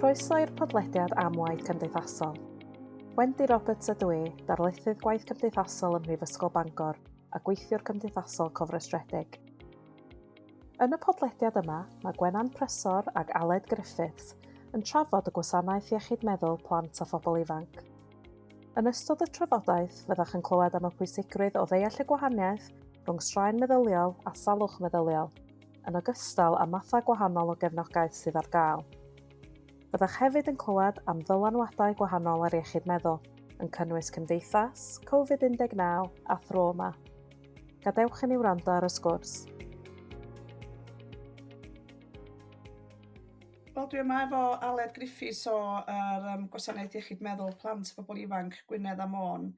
Croeso i'r podlediad am waith cymdeithasol. Wendy Roberts ydw i, darlithydd gwaith cymdeithasol ym Mhrifysgol Bangor a gweithiwr cymdeithasol cofrestredig. Yn y podlediad yma, mae Gwenan Prysor ac Aled Griffiths yn trafod y gwasanaeth iechyd meddwl plant a phobl ifanc. Yn ystod y trafodaeth, fyddech yn clywed am y pwysigrwydd o ddeall y gwahaniaeth rhwng straen meddyliol a salwch meddyliol, yn ogystal â mathau gwahanol o gefnogaeth sydd ar gael. Byddech hefyd yn clywed am ddylanwadau gwahanol ar iechyd meddwl, yn cynnwys cymdeithas, Covid-19 a thrawma. Gadewch i ni wrando ar y sgwrs. Wel, dwi yma efo Aled Griffiths o yr um, Gwasanaeth Iechyd Meddwl Plant a Phobl Ifanc Gwynedd a Môn.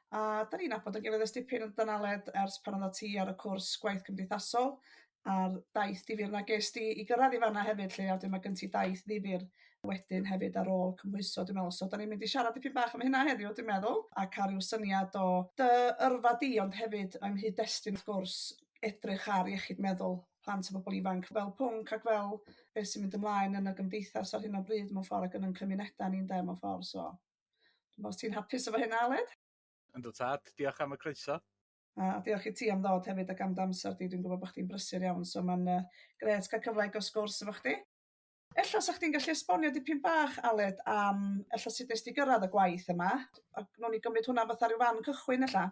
A da ni'n nabod yn gilydd ers dipyn yn dan Aled ers pan oeddat ti ar y cwrs gwaith cymdeithasol a'r daith difyr 'na ges di i gyrraedd i fan'na hefyd 'lly a wedyn ma' gen ti daith ddifyr wedyn hefyd ar ôl cymhwyso dwi'n meddwl. So da ni'n mynd i siarad dipyn bach am hynna heddiw dwi'n meddwl a cael rhyw syniad o dy yrfa di ond hefyd yng nghyd-destun wrth gwrs edrych ar iechyd meddwl plant a bobl ifanc fel pwnc ac fel beth sy'n mynd ymlaen yn y gymdeithas ar hyn o bryd mewn ffordd ac yn ein cymunedau ni ynde mewn ffordd so dwi'n meddwl os ti'n hapus efo hynna Aled? Yndw tad, diolch am y croeso. A diolch i ti am ddod hefyd ac am dy amser di, dwi'n gwybod bod chdi'n brysur iawn so mae'n uh, grêt cael cyfle i gael sgwrs efo chdi. Ella 'sa chdi'n gallu esbonio dipyn bach Aled am ella sut nes di gyrraedd y gwaith yma ac nawn ni gymryd hwnna fatha rhyw fan cychwyn ella.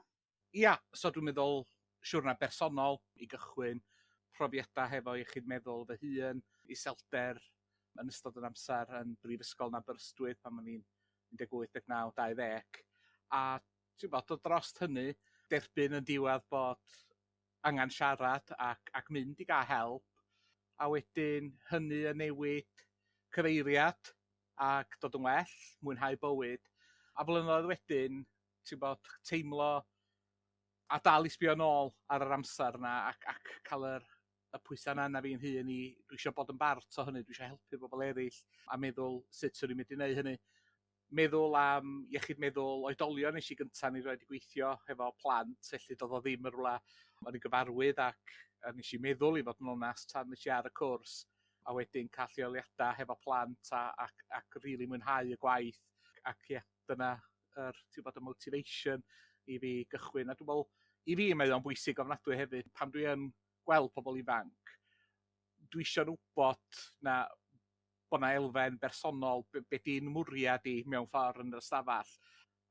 Ia, so dwi'n meddwl siwrna bersonol i gychwyn, profiadau hefo iechyd meddwl fy hun, iselder yn ystod yr amser yn brifysgol yn Aberystwyth pan o'n i'n 18, 19, 20 a ti'n gwbod dod drost hynny, derbyn yn diwedd bod angen siarad ac ac mynd i gael help a wedyn hynny yn newid cyfeiriad ac dod yn well, mwynhau bywyd a blynyddoedd wedyn ti'n gwbod teimlo a dal i sbio nôl ar yr amser 'na ac ac cael yr y pwysa' 'na arna fi'n hun i dwi isio bod yn bart o hynny, dwi isio helpu bobl eraill a meddwl sut swn i'n mynd i wneud hynny. Meddwl am iechyd meddwl oedolion nes i gynta' ni rioed 'di gweithio hefo plant felly do'dd o ddim yn rwla o'n i'n gyfarwydd ac a nes i meddwl i fod yn onast tan nes i ar y cwrs a wedyn ca'l lleoliada hefo plant a ac ac rili mwynhau y gwaith ac ie dyna yr ti'n gwbod y motivation i fi gychwyn a dwi me'wl i fi mae o'n bwysig ofnadwy hefyd pan dwi yn gweld pobol ifanc dwi isio nhw wbod na bo' 'na elfen bersonol be' be' 'di'n mwriad i mewn ffor' yn yr ystafall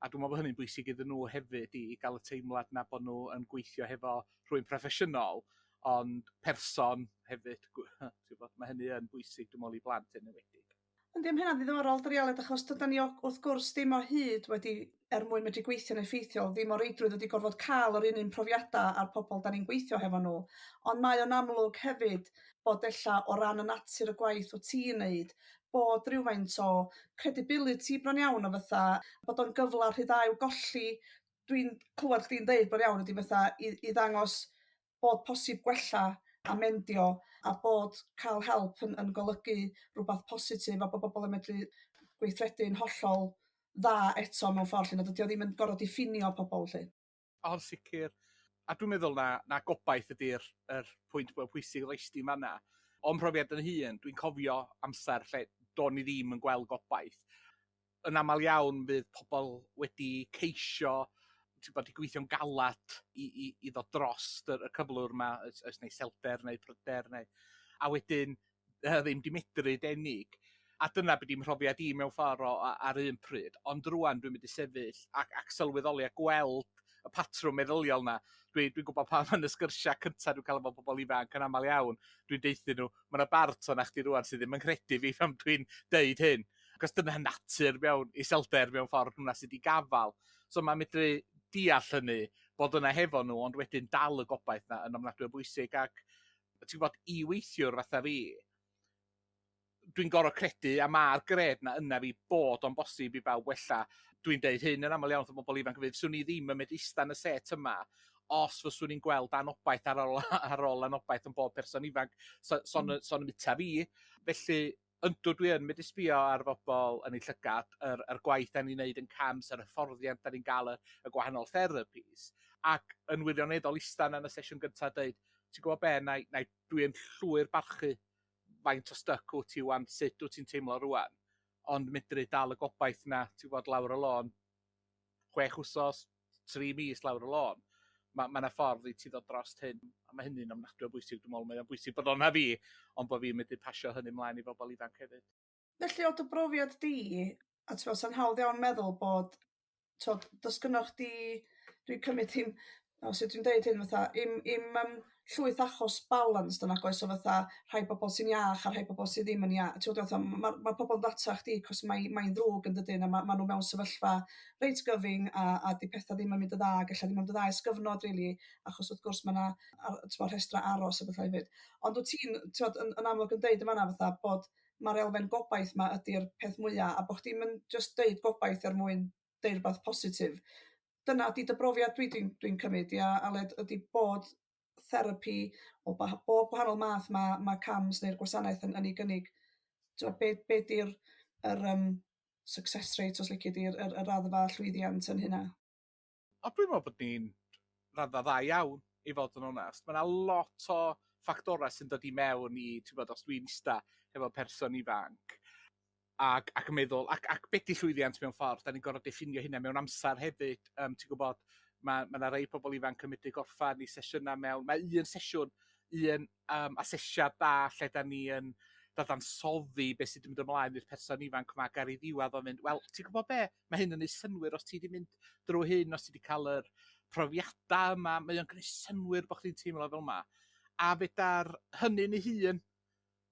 a dwi me'wl bo' hynny'n bwysig iddyn nhw hefyd i i ga'l y teimlad 'na bo' nhw yn gweithio hefo rhywun proffesiynol ond person hefyd ti'n gwbod ma' hynny yn bwysig dwi me'wl i blant yn enwedig. Yndi, ma' hynna'n ddiddorol dydi Aled achos dydan ni wrth gwrs ddim o hyd wedi, er mwyn medru gweithio'n effeithiol, ddim o reidrwydd wedi gorfod cael yr un un profiadau â'r pobl da ni'n gweithio hefo nhw. Ond mae o'n amlwg hefyd bod ella o ran y natur y gwaith wyt ti'n neud, bod rhywfaint o credibility bron iawn o fatha bod o'n gyfle rhy dda i'w golli. Dwi'n clywed chdi'n deud bron iawn ydy fatha i, i ddangos bod posib gwella a mendio a bod cael help yn, yn golygu rhywbeth positif a bod bobl yn medru gweithredu'n hollol dda eto mewn ffordd lle nad ydy o ddim yn gorfod diffinio pobl 'lly. O'n sicr. A dwi'n meddwl na na gobaith ydy'r yr pwynt mwy pwysig roist di manna. O'm mhrofiad yn hun, dwi'n cofio amser lle do'n i ddim yn gweld gobaith. Yn amal iawn fydd pobl wedi ceisio ti'n gwbod 'di gweithio'n galad i i i ddod drost yr y cyflwr 'ma oes oes 'na iselder neu pryder neu a wedyn yy ddim 'di medru denig. A dyna be' 'di mhrofiad i mewn ffor' o ar un pryd ond rŵan dwi'n mynd i sefyll ac ac sylweddoli a gweld y patrwm meddyliol 'na. Dwi dwi'n gwbod pan yn y sgyrsia cynta dwi'n ca'l efo bobol ifanc yn amal iawn dwi'n deuthyn nhw ma' 'na bart o'na chdi rŵan sydd ddim yn nghredu fi pan dwi'n deud hyn achos dyna natur mewn iselder mewn ffordd hwnna sydd 'di gafal. So ma' medru deall hynny bod yna hefo nhw ond wedyn dal y gobaith 'na yn ofnadwy o bwysig ac ti'n gwbod i weithiwr fatha fi dwi'n gor'o' credu a ma'r gred 'na yna fi bod o'n bosib i bawb wella. Dwi'n deud hyn yn amal iawn wrth y bobl ifanc 'fyd, 'swn i ddim yn medru ista yn y set yma os fyswn i'n gweld anobaith ar ôl ar ôl anobaith yn bob person ifanc. So so'n so'n mita fi. Felly yndw dwi yn medru sbio ar fobl yn eu llygad, yr yr gwaith 'dan ni'n neud yn CAMHS, yr hyfforddiant 'dan ni'n ga'l y y gwahanol therapies, ac yn wirioneddol ista 'na yn y sesiwn gynta a deud ti'n gwbod be' 'nai 'nai dwi yn llwyr barchu faint o styc wt ti 'wan, sut wt ti'n teimlo rŵan, Ond medru dal y gobaith 'na, ti'n gwbod, lawr y lôn, 6 wsos, 3 mis lawr y lôn, ma' ma' 'na ffordd i ti ddod drost hyn, a ma' hynny'n ofnadwy o bwysig dwi'n me'wl, mae o'n bwysig bod o 'na fi, ond bo' fi'n medru pasio hynny mlaen i bobl ifanc hefyd. Felly o dy brofiad di, a t'mo' sa'n hawdd iawn meddwl bod t'od does gynnoch chdi, dwi'n cymryd hi'n, o sut dwi'n deud hyn fatha, i'm i'm yym llwyth achos balanced yn nagoes o fatha rhai bobl sy'n iach a rhai bobl sydd ddim yn iach t'wod fatha ma' ma' pobl yn data chdi 'cos mae mae'n ddrwg yn dydyn a ma' ma' nhw mewn sefyllfa reit gyfyng a a 'di petha' ddim yn mynd yn dda ag ella ddim yn mynd yn dda ers gyfnod rili achos wrth gwrs ma' 'na ar- t'mod rhestra' aros a bethau hefyd. Ond wyt ti'n t'wod yn yn amlwg yn deud yn fan'na fatha bod ma'r elfen gobaith 'ma ydi'r peth mwya' a bo' chdi'm yn jyst deud gobaith er mwyn deud rwbath positif. Dyna 'di dy brofiad dwi dwi'n dwi'n cymryd ia Aled ydi bod therapi o ba- bob gwahanol math ma' ma' CAMHS neu'r gwasanaeth yn yn ei gynnig. T'mo' be' be' 'di'r yr yym success rate os lici di yr yr y raddfa llwyddiant yn hynna? O dwi'n meddwl bod ni'n raddfa dda iawn i fod yn onest. Mae 'na lot o ffactorau sy'n dod i mewn i, ti'n gwbod, os dwi'n ista hefo person ifanc ac ac yn meddwl, ac ac be 'di llwyddiant mewn ffordd, da ni'n gorfod diffinio hynna mewn amser hefyd. Yym ti'n gwybod, ma' ma' 'na rei pobl ifanc yn medru gorffan eu sesiynau mewn... Mae un sesiwn, un yym asesiad da lle 'dan ni yn dadansoddi be sydd 'di mynd ymlaen i'r person ifanc 'ma ac ar ei ddiwedd o'n mynd, wel, ti'n gwybod be? Mae hyn yn neud synnwyr os ti 'di mynd drwy hyn, os ti 'di cael yr profiadau yma, mae o'n gwneud synnwyr bod chdi'n teimlo fel 'ma. A fedar hynny'n ei hun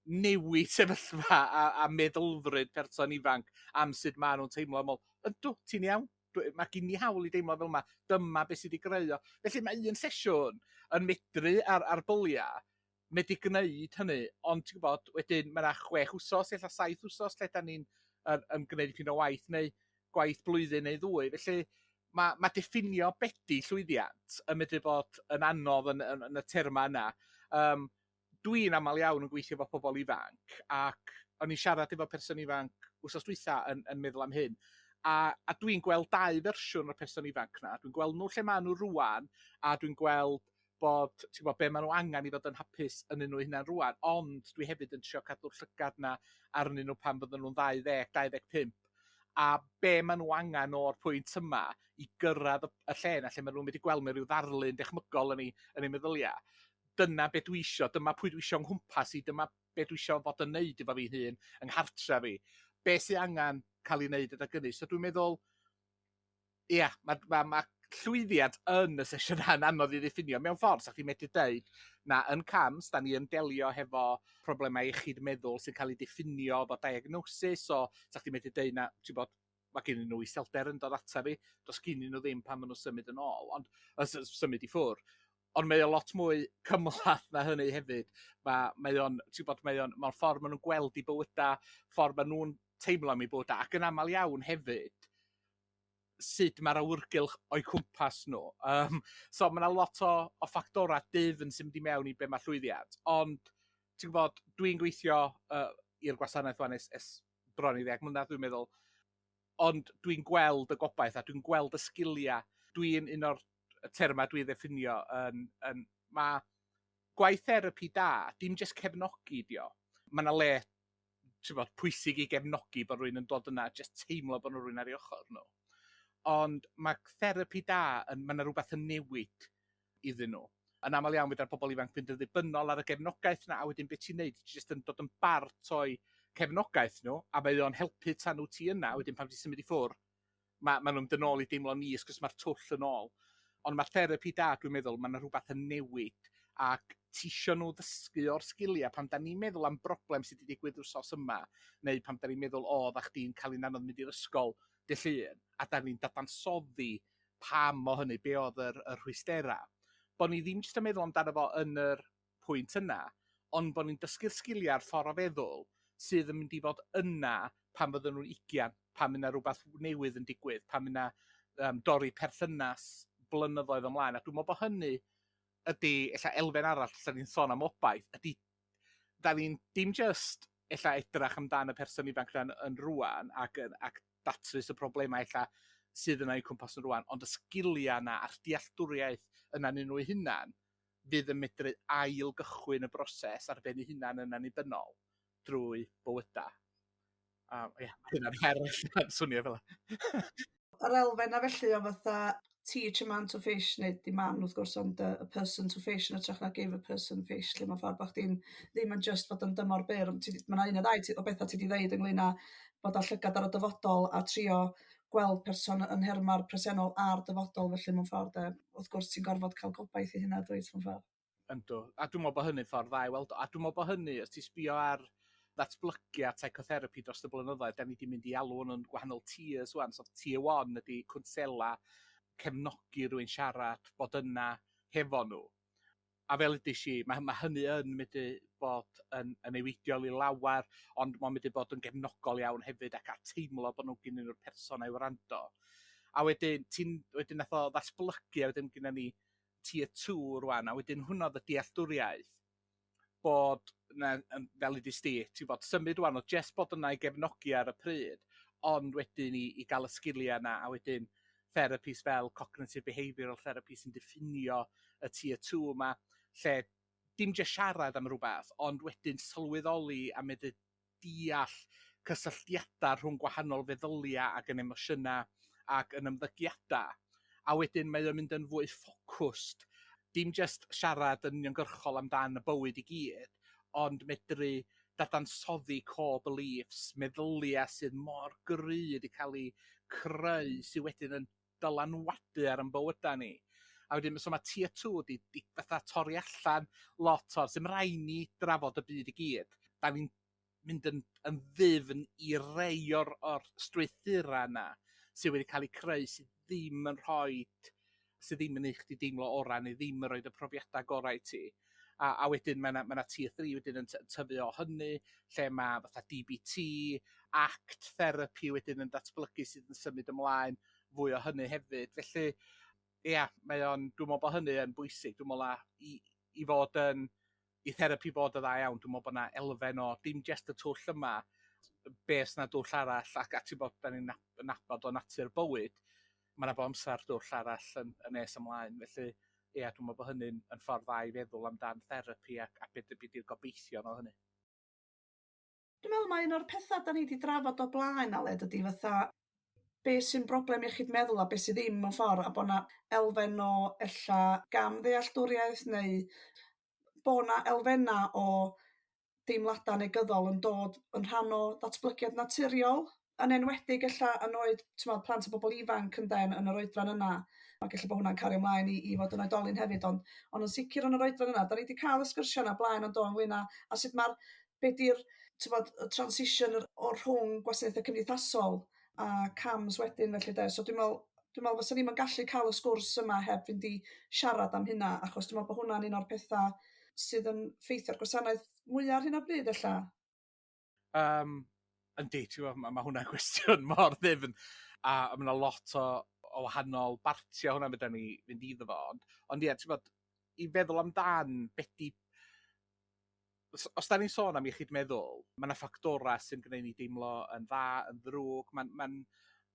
newid sefyllfa a a meddylfryd person ifanc am sut maen nhw'n teimlo a me'wl, ydw, ti'n iawn, mae gen i hawl i deimlo fel 'ma, dyma beth sydd wedi greu o. Felly mae un sesiwn yn medru ar ar bylia medru gwneud hynny, ond ti'n gwybod, wedyn mae 'na 6 wsos, ella 7 wsos lle 'dan ni'n yn yn gwneud dipyn o waith neu gwaith blwyddyn neu ddwy, felly ma' ma' diffinio be 'di llwyddiant yn medru bod yn anodd yn yn yn y termau yna. Yym dwi'n aml iawn yn gweithio efo pobl ifanc ac o'n i'n siarad efo person ifanc wsos dwytha yn yn meddwl am hyn a a dwi'n gweld dau fersiwn o'r person ifanc 'na, dwi'n gweld nhw lle maen nhw rŵan a dwi'n gweld bod ti'n gwbod be' ma' nhw angen i fod yn hapus ynddyn nhw eu hunan rŵan, ond dwi hefyd yn trio cadw'r llygad 'na arnyn nhw pan fydden nhw'n 20, 25 a be' ma' nhw angen o'r pwynt yma i gyrraedd y y lle 'na lle ma' nhw'n medru gweld mewn ryw ddarlun dychmygol yn eu yn eu meddylia'. Dyna be' dwi isio, dyma pwy dwi isio 'nghwmpas i, dyma be' dwi isio fod yn neud efo fi'n hun yng nghartra fi. Be' sy angen ca'l 'i neud adag 'ynny. So dwi'n meddwl ia, ma' ma' ma' llwyddiant yn y sesiynau yn anodd i ddiffinio. Mewn ffordd, 'sa chdi'n medru deud na yn CAMHS, da ni yn delio hefo problemau iechyd meddwl sy'n cael eu diffinio efo diagnosis, so 'sa chdi'n medru deud na, ti'n bod, mae gen nhw iselder yn dod ata fi, does gen nhw ddim pan maen nhw'n symud yn ôl, ond symud i ffwrdd. Ond mae o lot mwy cymhleth na hynny hefyd. Mae, mae o'n, ti'n gwbod, mae o'n, mae'r ffordd maen nhw'n gweld eu bywydau, ffordd maen nhw'n teimlo am eu bywydau, ac yn aml iawn hefyd, sut mae'r awyrgylch o'u cwmpas nhw. So mae 'na lot o o ffactorau dyfn sy'n mynd i mewn i be mae llwyddiant. Ond ti'n gwybod, dwi'n gweithio i'r gwasanaeth 'wan ers ers bron i ddeg mlynedd dwi'n meddwl, ond dwi'n gweld y gobaith a dwi'n gweld y sgiliau. Dwi'n un o'r termau dwi'n ddiffinio yn, yn mae gwaith therapi da, dim jyst cefnogi 'di o. Mae 'na le t'bod, pwysig i gefnogi bod rhywun yn dod yna, jyst teimlo bod 'na rywun ar eu ochr nhw. Ond mae therapi da, yn, mae 'na rywbeth yn newid iddyn nhw. Yn aml iawn fedar pobl ifanc fynd yn ddibynnol ar y gefnogaeth 'na, a wedyn be ti'n neud, ti jyst yn dod yn bart o'u cefnogaeth nhw, a mae o'n helpu tan wyt ti yna, wedyn pan ti'n symud i ffwrdd, ma' ma' nhw'n mynd yn ôl i deimlo'n is 'cos ma'r twll yn ôl. Ond ma' therapi da dwi'n meddwl, ma' 'na rhywbeth yn newid ac ti isio nhw ddysgu o'r sgiliau pan 'dan ni'n meddwl am broblem sydd 'di digwydd wsos yma neu pan 'dan ni'n meddwl o oddach chdi'n cael hi'n anodd mynd i'r ysgol dydd Llun a 'dan ni'n dadansoddi pam o hynny, be oedd yr y rhwysterau, bo' ni ddim jyst yn meddwl amdano fo yn yr pwynt yna, ond bod ni'n dysgu'r sgiliau a'r ffordd o feddwl sydd yn mynd i fod yna pan fydden nhw'n ugian, pan fydd 'na rywbeth newydd yn digwydd, pan fydd 'na yym dorri perthynas blynyddoedd ymlaen. A dwi'n meddwl bod hynny ydy ella elfen arall lle ni'n sôn am obaith, ydy da ni'n dim jyst ella edrach amdan y person ifanc yna yn rŵan ac yn ac datrys y problemau ella sydd yna o'u cwmpas yn rŵan, ond y sgiliau yna a'r dealltwriaeth yna ynddyn nhw eu hunain fydd yn medru ail gychwyn y broses ar ben eu hunain yn annibynnol drwy bywydau. A ia, ma' hynna'n her ella'n swnio fel 'a. Yr elfen 'na felly o fatha teach a man to fish, neu dim man wrth gwrs ond a person to fish yn hytrach na give a person fish, lle mewn ffordd bod chdi'n ddim yn just fod yn dymor byr, ond ma' 'na un neu ddau o bethau ti 'di ddeud ynglyn â bod â llygad ar y dyfodol a trio gweld person yn nherma'r presennol a'r dyfodol felly mewn ffordd de. Wrth gwrs ti'n gorfod cael gobaith i hynna dwyt mewn ffordd. Yndw, a dwi'n meddwl bod hynny'n ffordd dda i weld o, a dwi'n meddwl bod hynny, os ti'n sbio ar ddatblygiad psychotherapy dros y blynyddoedd, da ni 'di mynd i alw nhw'n gwahanol tiers wan, so tier one ydy cwnsela, cefnogi rhywun siarad, bod yna hefo nhw. A fel udes i, mae, mae hynny yn medru bod yn, yn newidiol i lawer, ond mae'n medru bod yn gefnogol iawn hefyd ac a teimlo bod nhw gennyn nhw'r person a'i wrando. A wedyn, ti'n, wedyn nath o ddatblygu, a wedyn gyda ni tier 2 rwan, a wedyn hwnna oedd y dealltwriaeth bod 'na, fel udes di, ti'n bod, symud rwan o jest bod yna i gefnogi ar y pryd, ond wedyn i, i gael y sgiliau yna, a wedyn therapies fel cognitive behavioural therapy sy'n diffinio y tier 2 yma, lle dim jyst siarad am rhywbeth, ond wedyn sylweddoli a medru deall cysylltiadau rhwng gwahanol feddyliau ac yn emosiynau ac yn ymddygiadau. A wedyn mae o'n mynd yn fwy focused, dim jyst siarad yn uniongyrchol amdan y bywyd i gyd, ond medru dadansoddi core beliefs, meddyliau sydd mor gry wedi cael eu creu sydd wedyn yn dylanwadu ar ein bywydau ni. A wedyn, so mae tier 2 di, di fatha torri allan lot o'r, sy'n rhaid ni drafod y byd i gyd. Da ni'n mynd yn, yn ddyfn i rei o'r, or strwythurau yna sydd wedi cael eu creu sydd ddim yn rhoi sydd ddim yn neud chdi deimlo orau neu ddim yn rhoi y profiadau gorau i ti. A, a wedyn mae yna ma tier 3 wedyn yn tyfu o hynny, lle mae fatha DBT, ACT therapy wedyn yn datblygu sydd yn symud ymlaen fwy o hynny hefyd. Felly, ia, mae o'n, dwi'n meddwl bod hynny yn bwysig. Dwi'n meddwl i, i fod yn, i therapi bod yn dda iawn, dwi'n meddwl bod yna elfen o dim jest y twll yma, be os 'na dwll arall, ac a ti'n bod, da ni'n nabod o natur bywyd, mae yna bob amser dwll arall yn, yn nes ymlaen. Felly, ia, dwi'n meddwl bod hynny'n yn ffordd dda i feddwl amdan therapi ac a be be 'di'r gobeithion o hynny. Dwi'n meddwl mai un o'r pethau da ni wedi drafod o blaen, Aled, ydy fatha be sy'n broblem iechyd meddwl a be sydd ddim mewn ffordd, a bod 'na elfen o ella gamddealltwriaeth neu bo' 'na elfennau o deimladau negyddol yn dod yn rhan o ddatblygiad naturiol, yn enwedig ella yn oed t'mod plant a bobl ifanc ynde yn yn yr oedran yna, ac ella bod hwnna'n cario ymlaen i i fod yn oedolyn hefyd, ond ond yn sicr yn yr oedran yna, da ni wedi cael y sgyrsiau yna blaen yn do ynglyn â a sut mae'r be di'r t'mod y transition o'r rhwng gwasanaethau cymdeithasol a CAMHS wedyn felly de. So dwi'n meddwl dwi'n meddwl fysa ni'm yn gallu cael y sgwrs yma heb fynd i siarad am hynna, achos dwi'n meddwl bod hwnna'n un o'r pethau sydd yn ffeithio'r gwasanaeth mwyaf ar hyn o bryd ella. Um, yndi, ti'n gwybod, mae ma hwnna'n gwestiwn mor ddyfn, a mae yna lot o, o wahanol bartiau hwnna fedra ni fynd iddo fo, ond, ond ie, ti'n gwybod, i feddwl amdan be di os, os da ni'n sôn am iechyd meddwl, mae yna ffactorau sy'n gwneud ni deimlo yn dda, yn ddrwg, mae'n ma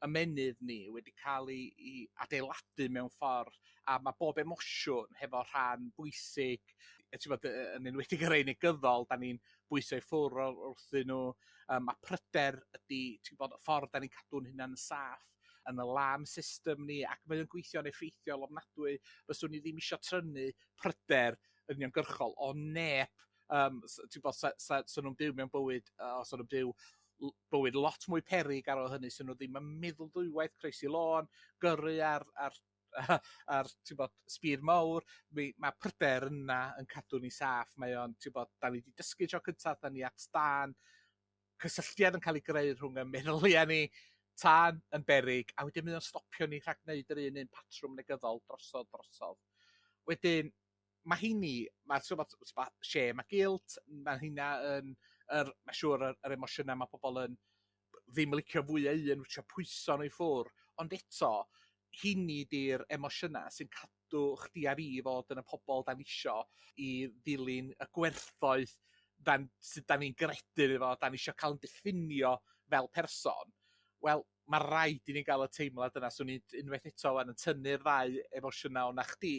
ymennydd ni wedi cael ei, ei adeiladu mewn ffordd, a mae bob emosiwn hefo rhan bwysig, ti'n bod, yn enwedig yr ein negyddol, da ni'n bwyso i ffwrdd wrthyn nhw, um, mae pryder ydy, ti'n bod, y ffordd da ni'n cadw'n hunan yn saff, yn y alarm system ni, ac mae o'n gweithio'n effeithiol ofnadwy. Fyswn ni ddim eisiau trynu pryder yn uniongyrchol o neb. Um, ti'n bod, sa, sa, sa nhw'n byw mewn bywyd, os uh, nhw'n byw bywyd lot mwy peryg ar ôl hynny, sy'n nhw ddim yn meddwl dwywaith croesi lôn, gyrru ar, ar, ar ti'n bod, speed mawr, mi, mae pryder yna yn cadw ni saff, mae o'n, ti'n bod, da ni wedi dysgu tro cyntaf, da ni at dân, cysylltiad yn cael ei greu rhwng y meddyliau ni, tân yn beryg, a wedyn mae o'n stopio ni rhag gwneud yr un un patrwm negyddol drosodd drosodd. Wedyn, mae heini, mae so, ma, shame a guilt, mae hynna yn, yr, mae siŵr yr, yr emosiynau mae pobl yn ddim yn licio fwy o un, trio pwyso nhw i ffwr, ond eto, hynny di'r emosiynau sy'n cadw chdi a fi fod yn y pobl da ni isio i ddilyn y gwerthoedd dan, sydd da ni'n gredu iddo fo, da ni isio cael yn diffinio fel person. Wel, mae rhaid i ni gael y teimlad yna, swn i'n unwaith eto wan yn tynnu'r ddau emosiynau o'na chdi,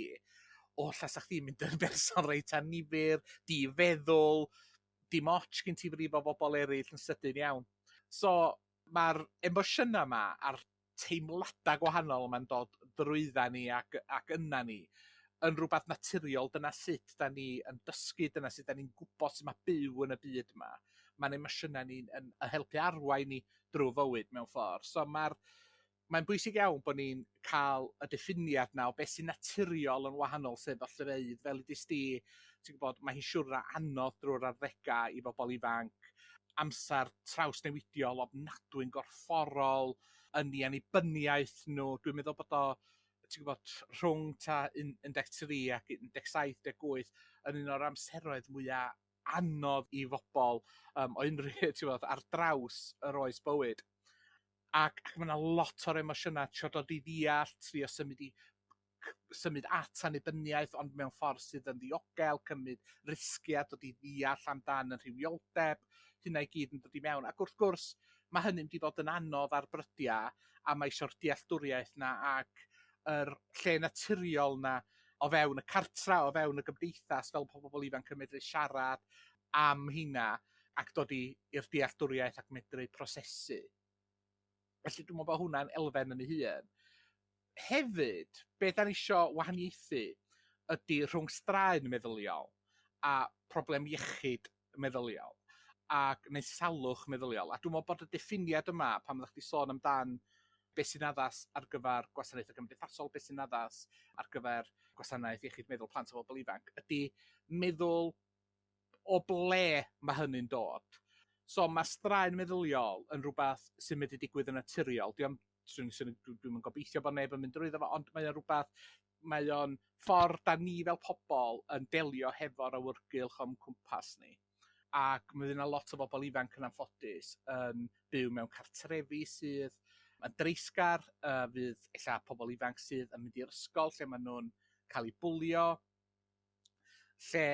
o lla sa chdi'n mynd yn berson reit annifyr, di-feddwl, dim ots gen ti frifo bobl eraill yn sydyn iawn. So ma'r emosiyna' 'ma a'r teimlada' gwahanol 'ma'n dod drwydda ni ac ac yna ni yn rwbath naturiol, dyna sut 'dan ni yn dysgu, dyna sut 'dan ni'n gwbod sut ma' byw yn y byd 'ma. Ma'n emosiyna ni'n yn yn helpu arwain ni drw fywyd mewn ffor'. So ma'r mae'n bwysig iawn bod ni'n cael y diffiniad 'na o beth sy'n naturiol yn wahanol sefyllfeydd, fel dudest di, ti'n gwybod, mae hi'n siwrna anodd drwy'r arddegau i bobl ifanc, amser trawsnewidiol ofnadwy'n gorfforol, yn eu annibyniaeth nhw, dwi'n meddwl bod o, ti'n gwybod, rhwng ta 13 ac 17, 18 yn un o'r amseroedd mwya' anodd i fobl yym o unrhyw, ti'n gwybod, ar draws yr oes bywyd. Ac ac ma' 'na lot o'r emosiynau, trio dod i ddeall, trio symud i symud at annibyniaeth ond mewn ffordd sydd yn ddiogel, cymryd risgiau, dod i ddeall amdan y rhywioldeb, hynna i gyd yn dod i mewn. Ac wrth gwrs, mae hynny'n mynd i fod yn anodd ar brydiau a mae eisiau'r dealltwriaeth 'na ac yr lle naturiol 'na o fewn y cartra, o fewn y gymdeithas, fel bod pobl ifanc yn medru siarad am rheina ac dod i i'r dealltwriaeth ac medru prosesu. Felly dwi'n meddwl bod hwnna'n elfen yn ei hun. Hefyd, be da ni isio wahaniaethu ydy rhwng straen meddyliol a problem iechyd meddyliol ac neu salwch meddyliol. A dwi'n meddwl bod y diffiniad yma, pan oeddach chdi sôn amdan beth sy'n addas ar gyfer gwasanaethau cymdeithasol, beth sy'n addas ar gyfer gwasanaeth iechyd meddwl plant a bobl ifanc, ydy meddwl o ble mae hynny'n dod. So mae straen meddyliol yn rhywbeth sy'n medru digwydd yn naturiol. Dwi am, swn, swn, dwi, dwi'm yn gobeithio bod neb yn mynd drwyddo fo, ond mae o'n rhywbeth, mae o'n ffordd da ni fel pobl yn delio hefo'r awyrgylch o'n cwmpas ni. Ac mae yna lot o bobl ifanc yn anffodus yn byw mewn cartrefi sydd yn dreisgar, uh, fydd ella pobl ifanc sydd yn mynd i'r ysgol lle maen nhw'n cael eu bwlio, lle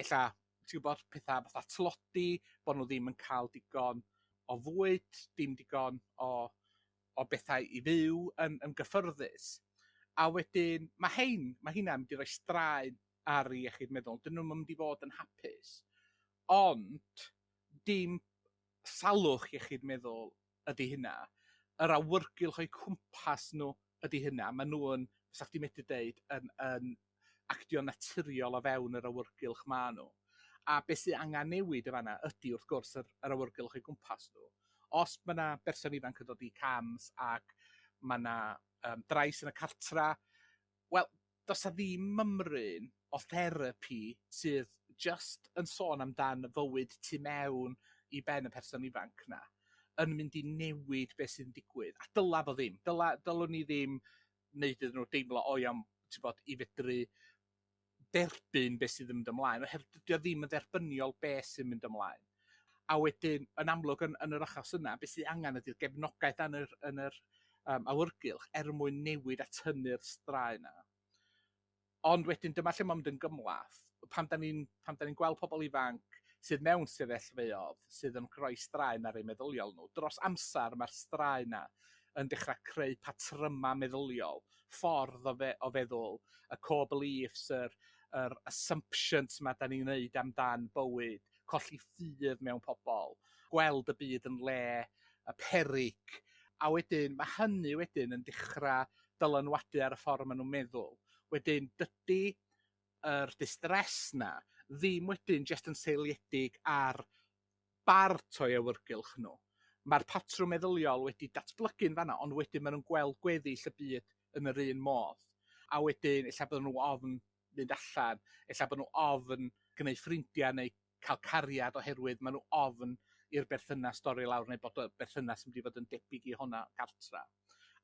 ella, ti'n gwybod, pethau fatha tlodi, bod nhw ddim yn cael digon o fwyd, dim digon o o bethau i fyw yn yn gyffyrddus. A wedyn ma' hein, ma' heina'n mynd i roi straen ar eu iechyd meddwl, 'dyn nhw'm yn mynd i fod yn hapus. Ond dim salwch iechyd meddwl ydy hynna. Yr awyrgylch o'u cwmpas nhw ydy hynna. Maen nhw yn, fysa chdi medru deud, yn yn actio'n naturiol o fewn yr awyrgylch maen nhw. A be sy angen newid yn fan'na ydy, wrth gwrs, yr yr awyrgylch o'u gwmpas nhw. Os ma' 'na berson ifanc yn dod i CAMHS ac ma' 'na yym drais yn y cartra, wel, does 'na ddim mymryn o therapi sydd jyst yn sôn amdan fywyd tu mewn i ben y person ifanc 'na yn mynd i newid be sydd yn digwydd, a dyla fo ddim. Dyla, dylwn ni ddim wneud iddyn nhw deimlo, o iawn, ti'n bod, i fedru derbyn be sydd yn mynd ymlaen, oherwydd dydy o ddim yn dderbyniol be sy'n mynd ymlaen. A wedyn, yn amlwg, yn, yn yr achos yna, be sydd angen ydy'r gefnogaeth yn yr, yn yr um, awyrgylch er mwyn newid a tynnu'r straen 'na. Ond wedyn dyma lle mae'n mynd yn gymhleth. Pan 'dan ni'n pan 'dan ni'n gweld pobl ifanc sydd mewn sefyllfaoedd sydd yn rhoi straen ar eu meddyliol nhw, dros amser mae'r straen 'na yn dechrau creu patrymau meddyliol, ffordd o fe- o feddwl, y core beliefs, yr yr assumptions 'ma 'dan ni'n wneud amdan bywyd, colli ffydd mewn pobl, gweld y byd yn le y peryg, a wedyn ma' hynny wedyn yn dechra dylanwadu ar y ffordd ma' nhw'n meddwl. Wedyn dydy yr distress 'na ddim wedyn jyst yn seiliedig ar bart o'u awyrgylch nhw. Mae'r patrwm meddyliol wedi datblygu'n fan'na ond wedyn maen nhw'n gweld gweddill y byd yn yr un modd. A wedyn ella bod nhw ofn mynd allan, ella bod nhw ofn gwneud ffrindiau neu cael cariad oherwydd maen nhw ofn i'r berthynas dorri lawr neu bod y berthynas yn mynd i fod yn debyg i honna gartra.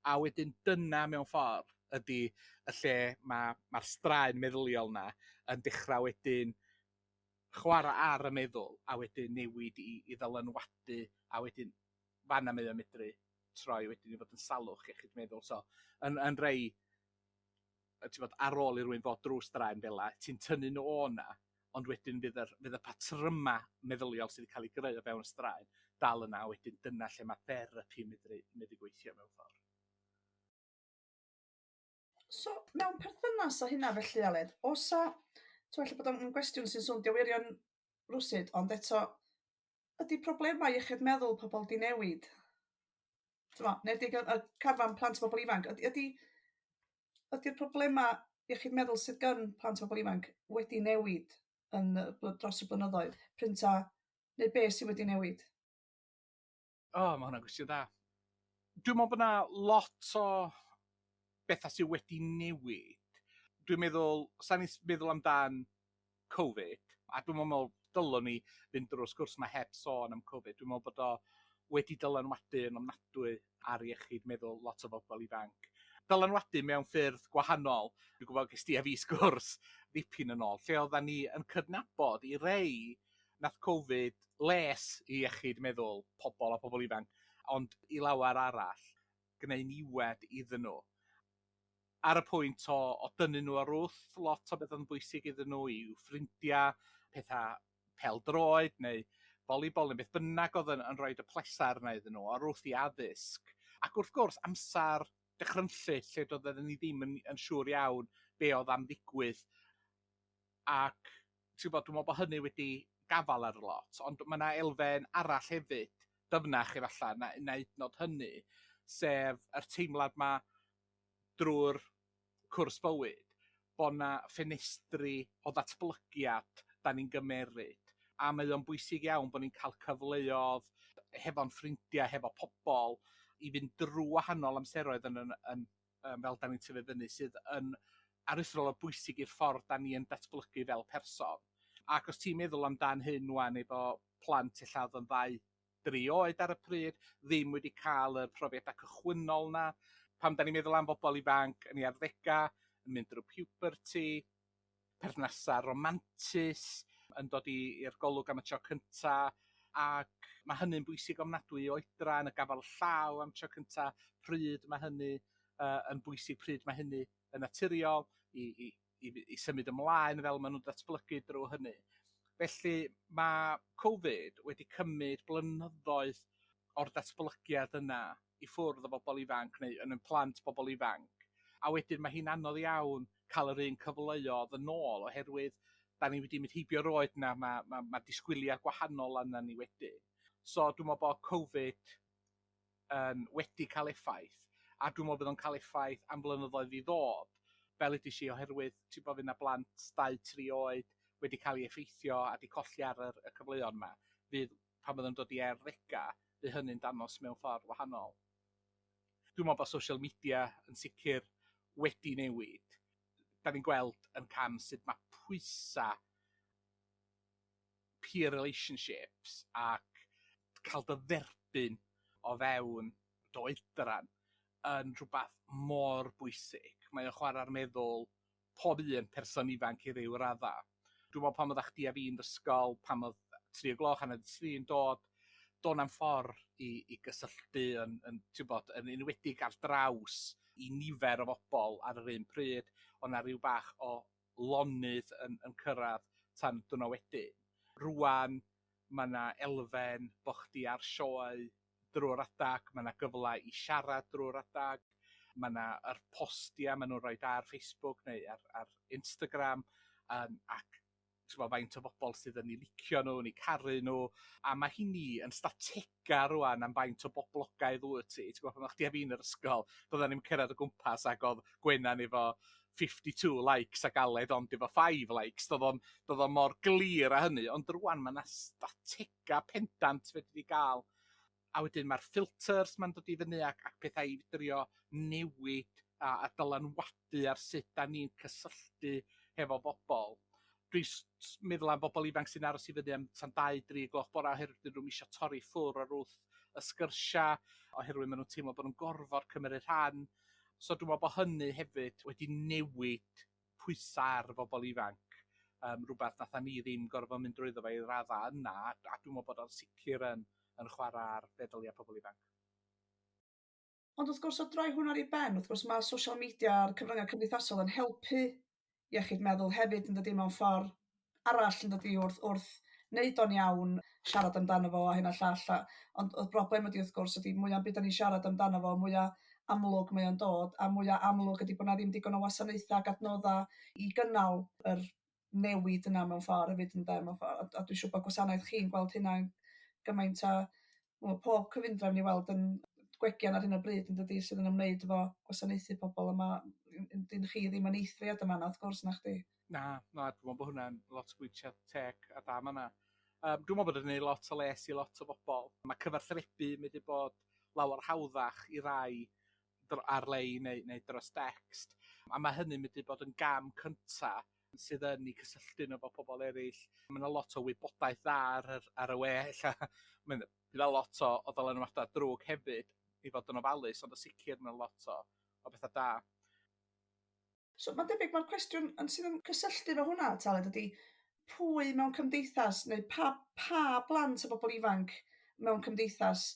A wedyn dyna mewn ffordd ydy y lle mae mae'r straen meddyliol 'na yn dechrau wedyn chwarae ar y meddwl a wedyn newid i i ddylanwadu a wedyn fan'na mae o'n medru troi wedyn i fod yn salwch iechyd meddwl. So yn yn rei t'bod ar ôl i rywun fod drw straen fela, ti'n tynnu nhw o 'na, ond wedyn fydd yr fydd y patryma meddyliol sydd 'di cael eu greu o fewn y straen dal yna, a wedyn dyna lle ma' therapi yn medru medru gweithio mewn ffordd. So, mewn perthynas â hynna felly Aled, oes 'a, t'mo' ella bod o'n gwestiwn sy'n swndio wirion rwsut, ond eto, Ydy problemau iechyd meddwl pobl 'di newid? T'mo', neu ydy y carfan plant a bobl ifanc, ydy ydy ydy'r problemau iechyd meddwl sydd gan plant a bobl ifanc wedi newid yn y dros y blynyddoedd? Pryn ta, neu be sydd wedi newid? O, oh, mae hwnna'n gwestiwn da. Dwi'n meddwl bod yna lot o bethau sydd wedi newid. Dwi'n meddwl, sa'n ni'n meddwl amdan Covid, a dwi'm yn meddwl dylwn ni fynd drwy'r sgwrs 'ma heb sôn am Covid. Dwi'n meddwl bod o wedi dylanwadu yn ofnadwy ar iechyd meddwl lot o bobl ifanc. Dylanwadu mewn ffyrdd gwahanol. Dwi'n gwybod ges di a fi sgwrs ddipyn yn ôl lle oeddan ni yn cydnabod i rei nath Covid les i iechyd meddwl pobl a pobl ifanc, ond i lawer arall gneud niwed iddyn nhw. Ar y pwynt o o dynnu nhw ar wrth lot o beth oedd yn bwysig iddyn nhw, i'w ffrindiau, pethau pêl-droed neu volleyball neu beth bynnag oedd yn yn rhoi y pleser 'na iddyn nhw, o'r wrth i addysg. Ac wrth gwrs amser dychrynllyd lle doedden ni ddim yn yn siŵr iawn be oedd am ddigwydd ac ti'n gwybod, dwi'n meddwl bod hynny wedi gafael ar lot, ond mae 'na elfen arall hefyd, dyfnach efallai, na na hyd yn oed hynny, sef yr teimlad 'ma drwy'r cwrs bywyd, bod 'na ffenestri o ddatblygiad 'dan ni'n gymeryd, a mae o'n bwysig iawn bod ni'n cael cyfleoedd hefo'n ffrindiau, hefo pobl, i fynd drwy wahanol amseroedd yn yn yn yym fel 'dan ni'n tyfu fyny sydd yn aruthrol o bwysig i'r ffordd 'dan ni yn datblygu fel person. Ac os ti'n meddwl amdan hyn 'wan efo plant ella o'dd yn ddau, dri oed ar y pryd, ddim wedi cael y profiadau cychwynnol 'na, pan 'dan ni'n meddwl am bobl ifanc yn eu arddega' yn mynd drwy puberty, perthnasau romantus yn dod i i'r golwg am y tro cynta', ac ma' hynny'n bwysig ofnadwy i oedran, y gafal llaw am tro cynta', pryd ma' hynny yy yn bwysig, pryd ma' hynny yn naturiol i i i i symud ymlaen fel ma' nhw'n datblygu drw hynny. Felly ma' Covid wedi cymryd blynyddoedd o'r datblygiad yna i ffwrdd o bobl ifanc neu yn y plant bobl ifanc, a wedyn ma' hi'n anodd iawn cael yr un cyfleoedd yn ôl oherwydd 'da ni wedi mynd heibio'r oed 'na, ma' ma' ma' disgwyliad gwahanol arna ni wedyn. So dwi'n meddwl bod Covid yn wedi cael effaith, a dwi'n meddwl bydd o'n cael effaith am flynyddoedd i ddod, fel udes i, oherwydd ti'n gwybod fydd 'na blant dau, tri oed wedi cael eu effeithio a 'di colli ar yr y cyfleon 'ma, fydd pan fyddan nhw'n dod i arddegau, fydd hynny'n dangos mewn ffordd wahanol. Dwi'n meddwl bod social media yn sicr wedi newid. Da ni'n gweld yn cam sut mae pwysau peer relationships ac cael dy dderbyn o fewn dy oedran yn rhywbeth mor bwysig. Mae o'n chwarae'r meddwl pob un person ifanc i ryw radda'. Dwi'n meddwl pan oeddach chdi a fi'n ysgol, pan oedd 3 o gloch, hanner 'di tri yn dod, do' na'm ffor' i i gysylltu yn yn ti'n gwbod, yn enwedig ar draws i nifer o bobl ar yr un pryd, o' 'na ryw bach o lonydd yn yn cyrraedd tan diwrnod wedyn. Rŵan ma' 'na elfen bo' chdi ar sioe drwy'r adag, ma' 'na gyfle i siarad drwy'r adag, ma' 'na yr postia' ma' nhw'n roid ar Facebook neu ar ar Instagram yym ac t'mo' faint o bobl sydd yn 'u licio nhw, yn 'u caru nhw, a ma' hinny yn statega rŵan am faint o boblogaidd wyt ti. Ti'n gwbod pan o' chdi a fi yn yr ysgol byddan ni'm cyrraedd o gwmpas ag o'dd Gwenan efo 52 likes ac Aled ond efo five likes do'dd o'm do'dd o'm mor glir â hynny ond rŵan ma' 'na statega pendant fedri di ga'l a wedyn ma'r filters 'ma'n dod i fyny ac ac pethau i drio newid a a dylanwadu ar sut 'dan ni'n cysylltu hefo bobol. Dwi'n s- s- meddwl am bobol ifanc sy'n aros i fyny am tan dau dri gloch bora oherwydd 'dyn nhw'm isio torri ffwr' o'r wrth y sgyrsia' oherwydd ma' nhw'n teimlo bo' nhw'n gorfod cymryd rhan. So dwi me'wl bo' hynny hefyd wedi newid pwysa' ar y bobol ifanc, yym rwbath natha ni ddim gorfod mynd drwyddo fo i'r radda' yna a a dwi me'wl bod o'n sicr yn yn chwara' ar feddylia' pobol ifanc. Ond wrth gwrs o droi hwn ar ei ben, wrth gwrs mae social media a'r cyfryngau cymdeithasol yn helpu iechyd meddwl hefyd yn dydi mewn ffordd arall yn dydi wrth wrth wneud o'n iawn, siarad amdano fo a hyn a llall a ond y broblem ydi wrth gwrs ydi mwya byd 'dan ni'n siarad amdano fo mwya amlwg mae o'n dod a mwya amlwg ydi bod 'na ddim digon o wasanaethau ac adnodda' i gynnal yr newid yna mewn ffordd hefyd ynde mewn ffordd a a dwi'n siŵr bod gwasanaeth chi'n gweld hynna'n gymaint a wel, pob cyfundrefn i weld yn gwegian ar hyn o bryd yn dydi, sydd yn ymwneud efo gwasanaethu pobl, a ma' dyn chi ddim yn eithriad yma wrth gwrs, na chdi? Na, na, dwi'n meddwl bod hwnna'n lot o bwyntiau teg a da fan'na. Dwi'n meddwl bod o'n gwneud lot o les i lot o bobl. Mae cyfathrebu yn medru bod lawer hawddach i rai ar-lein neu dros decst, a mae hynny'n medru bod yn gam cynta' sydd yn eu cysylltu nhw efo pobl eraill. Mae 'na lot o wybodaeth dda ar yr ar y we ella. Mae'n 'na lot o ddylanwadau drwg hefyd i fod yn ofalus, ond yn sicr mae 'na lot o bethau da. So mae'n debyg mae'r cwestiwn yn sydd yn cysylltu efo hwnna, Taled, ydy pwy mewn cymdeithas neu pa blant o bobl ifanc mewn cymdeithas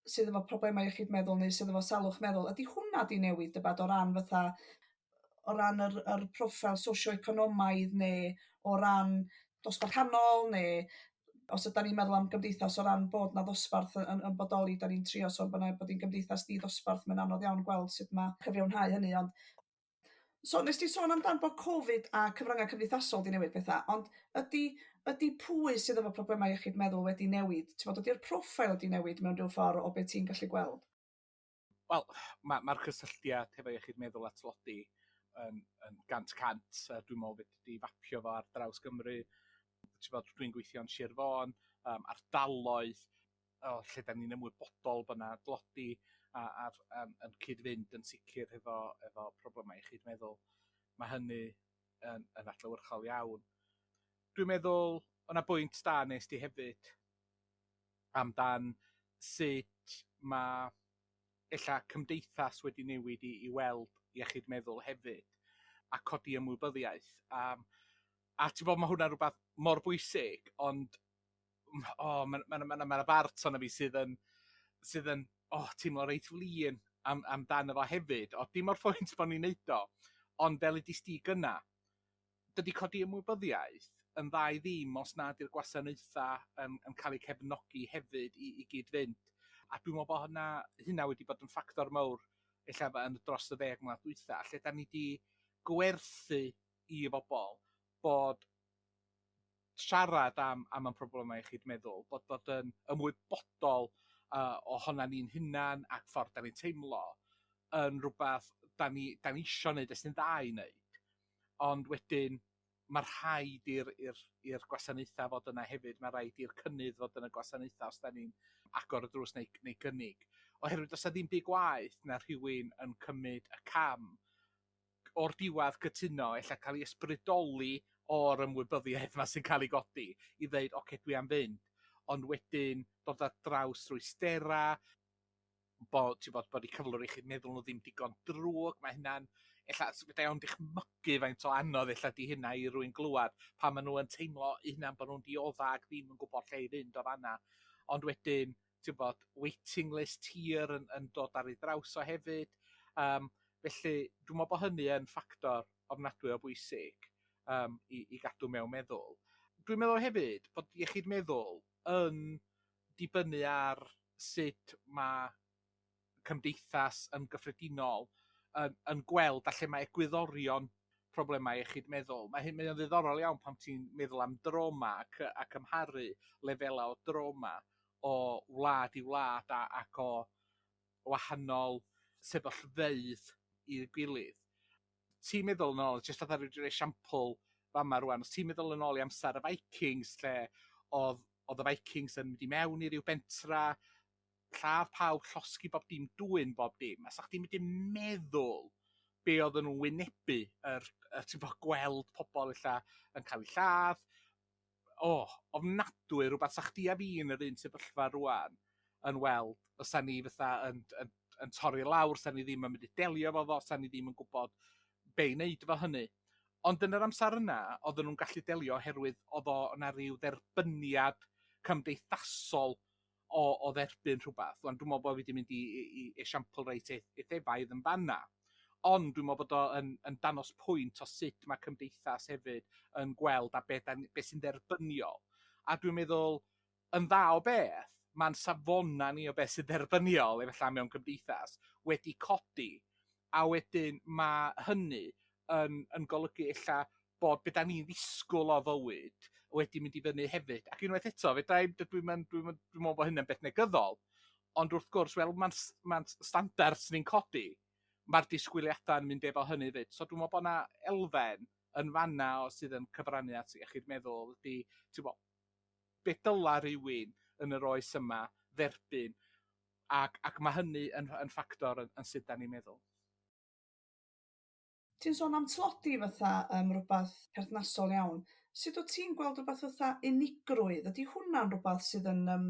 sydd efo problemau iechyd meddwl neu sydd efo salwch meddwl, ydy hwnna 'di newid dybad o ran fatha o ran yr proffil socio-economaidd neu o ran dosbarth canol, neu os ydan ni'n meddwl am gymdeithas o ran bod 'na ddosbarth yn yn bodoli, 'dan ni'n trio sôn bod 'na bod hi'n gymdeithas ddi-ddosbarth, mae'n anodd iawn gweld sut ma' cyfiawnhau hynny, ond so nes di sôn amdan bod Covid a cyfryngau cymdeithasol 'di newid petha, ond ydy ydy pwy sydd efo problemau iechyd meddwl wedi newid? T'mod, ydy'r proffil wedi newid mewn rhyw ffordd o be ti'n gallu gweld? Wel, mae'r cysylltiad hefo iechyd meddwl a tlodi yn 100%, a dwi'n meddwl fedri di fapio fo ar draws Gymru. Ti'n dwi'n gweithio yn Sir Fôn, ardaloedd o lle 'dan ni'n ymwybodol bod 'na dlodi a a'r yn cyd-fynd yn sicr efo problemau iechyd meddwl. Mae hynny yn adlewyrchol iawn. Dwi'n meddwl o' 'na bwynt da nes di hefyd amdan sut ma' ella cymdeithas wedi newid i weld iechyd meddwl hefyd a codi ymwybyddiaeth a ti'n 'bo' ma' hwnna'n rwbath mor bwysig, ond o ma' 'na bart ohono fi sydd yn o teimlo reit flin amdano fo hefyd, o dim o'r pwynt bo' ni'n neud o, ond fel udist di gynna, dydi codi ymwybyddiaeth yn dda i ddim os nad yw'r gwasanaetha yn cael eu cefnogi hefyd i gyd-fynd. A dwi'n meddwl bod hynna wedi bod yn ffactor mawr ella yn dros y 10 mlynedd dwytha, lle 'dan ni 'di gwerthu i bobl bod siarad am ein problemau iechyd meddwl, bod yn ymwybodol ohonan ni'n hunan ac ffordd 'dan ni'n teimlo yn rwbath 'dan ni isio neud a sy'n dda i neud, ond wedyn ma' rhaid i'r gwasanaetha fod yna hefyd, ma' raid i'r cynnydd fod yn y gwasanaetha os 'dan ni'n agor y drws neu gynnig, oherwydd do's 'na ddim byd gwaeth na rhywun yn cymryd y cam o'r diwadd cytuno, ella cael ei ysbrydoli o'r ymwybyddiaeth 'ma sy'n cael ei godi i ddeud, "Oce, dwi am fynd", ond wedyn dod ar draws rwystera, bod ti'n bod bod 'u cyflwr iechyd meddwl nhw ddim digon drwg. Mae hynna'n ella fedrai ond dychmygu faint o anodd ella 'di hynna i rywun glywad pan ma' nhw yn teimlo eu hunan bod nhw'n diodda ac ddim yn gwybod lle i fynd o fanna, ond wedyn ti'n bod waiting list hir yn dod ar ei draws o hefyd. Felly dwi'n meddwl bod hynny yn ffactor ofnadwy o bwysig i gadw mewn meddwl. Dwi'n meddwl hefyd bod iechyd meddwl yn dibynnu ar sut ma' cymdeithas yn gyffredinol yn gweld a lle mae egwyddorion problemau iechyd meddwl. Mae hyn mae o'n ddiddorol iawn pan ti'n meddwl am droma a cymharu lefelau o droma o wlad i wlad ac o wahanol sefyllfeydd i'w gilydd. Ti'n meddwl yn ôl, jyst fatha ryw esiampl fama rŵan, os ti'n meddwl yn ôl i amser y Vikings lle oedd y Vikings yn mynd i mewn i ryw bentra, lladd pawb, llosgi bob dim, dwyn bob dim, a 'sa chdi'n mynd i meddwl be oedden nhw'n wynebu, yr ti'n bod gweld pobl ella yn cael eu lladd, o, ofnadwy, rhywbeth 'sa chdi a fi yn yr un sefyllfa rŵan yn weld, fysa ni fatha yn torri lawr, 'sa ni ddim yn mynd i delio efo fo, 'sa ni ddim yn gwybod be i wneud efo hynny. Ond yn yr amser yna, oedden nhw'n gallu delio oherwydd oedd o 'na ryw dderbyniad cymdeithasol o dderbyn rhywbeth. Wan dwi'n meddwl bod fi 'di mynd i esiampl reit eithafaidd yn fanna, ond dwi'n meddwl bod o yn danos pwynt o sut mae cymdeithas hefyd yn gweld a be, dan, be sy'n dderbyniol. A dwi'n meddwl, yn dda o beth, mae'n safona ni o beth sy'n dderbyniol efallai mewn cymdeithas wedi codi, a wedyn mae hynny yn golygu ella bod be da ni'n ddisgwyl o fywyd wedi mynd i fyny hefyd. Ac unwaith eto, fedra i'm, dydw i'm yn, dwi'm yn, dwi'n meddwl bod hynny'n beth negyddol, ond wrth gwrs, wel, mae'n ma standards ni'n codi, mae'r disgwyliadau'n mynd efo hynny 'fyd. So dwi'n meddwl bod 'na elfen yn fanna o sydd yn cyfrannu at iechyd meddwl ydy, ti'n gwbod, be dyla rywun yn yr oes yma dderbyn, ac, ac mae hynny yn, yn ffactor yn, yn sut da ni'n meddwl. Ti'n sôn am tlodi fatha yym rwbath perthnasol iawn. Sut wyt ti'n gweld rwbath fatha unigrwydd? Ydy hwnna'n rwbath sydd yn yym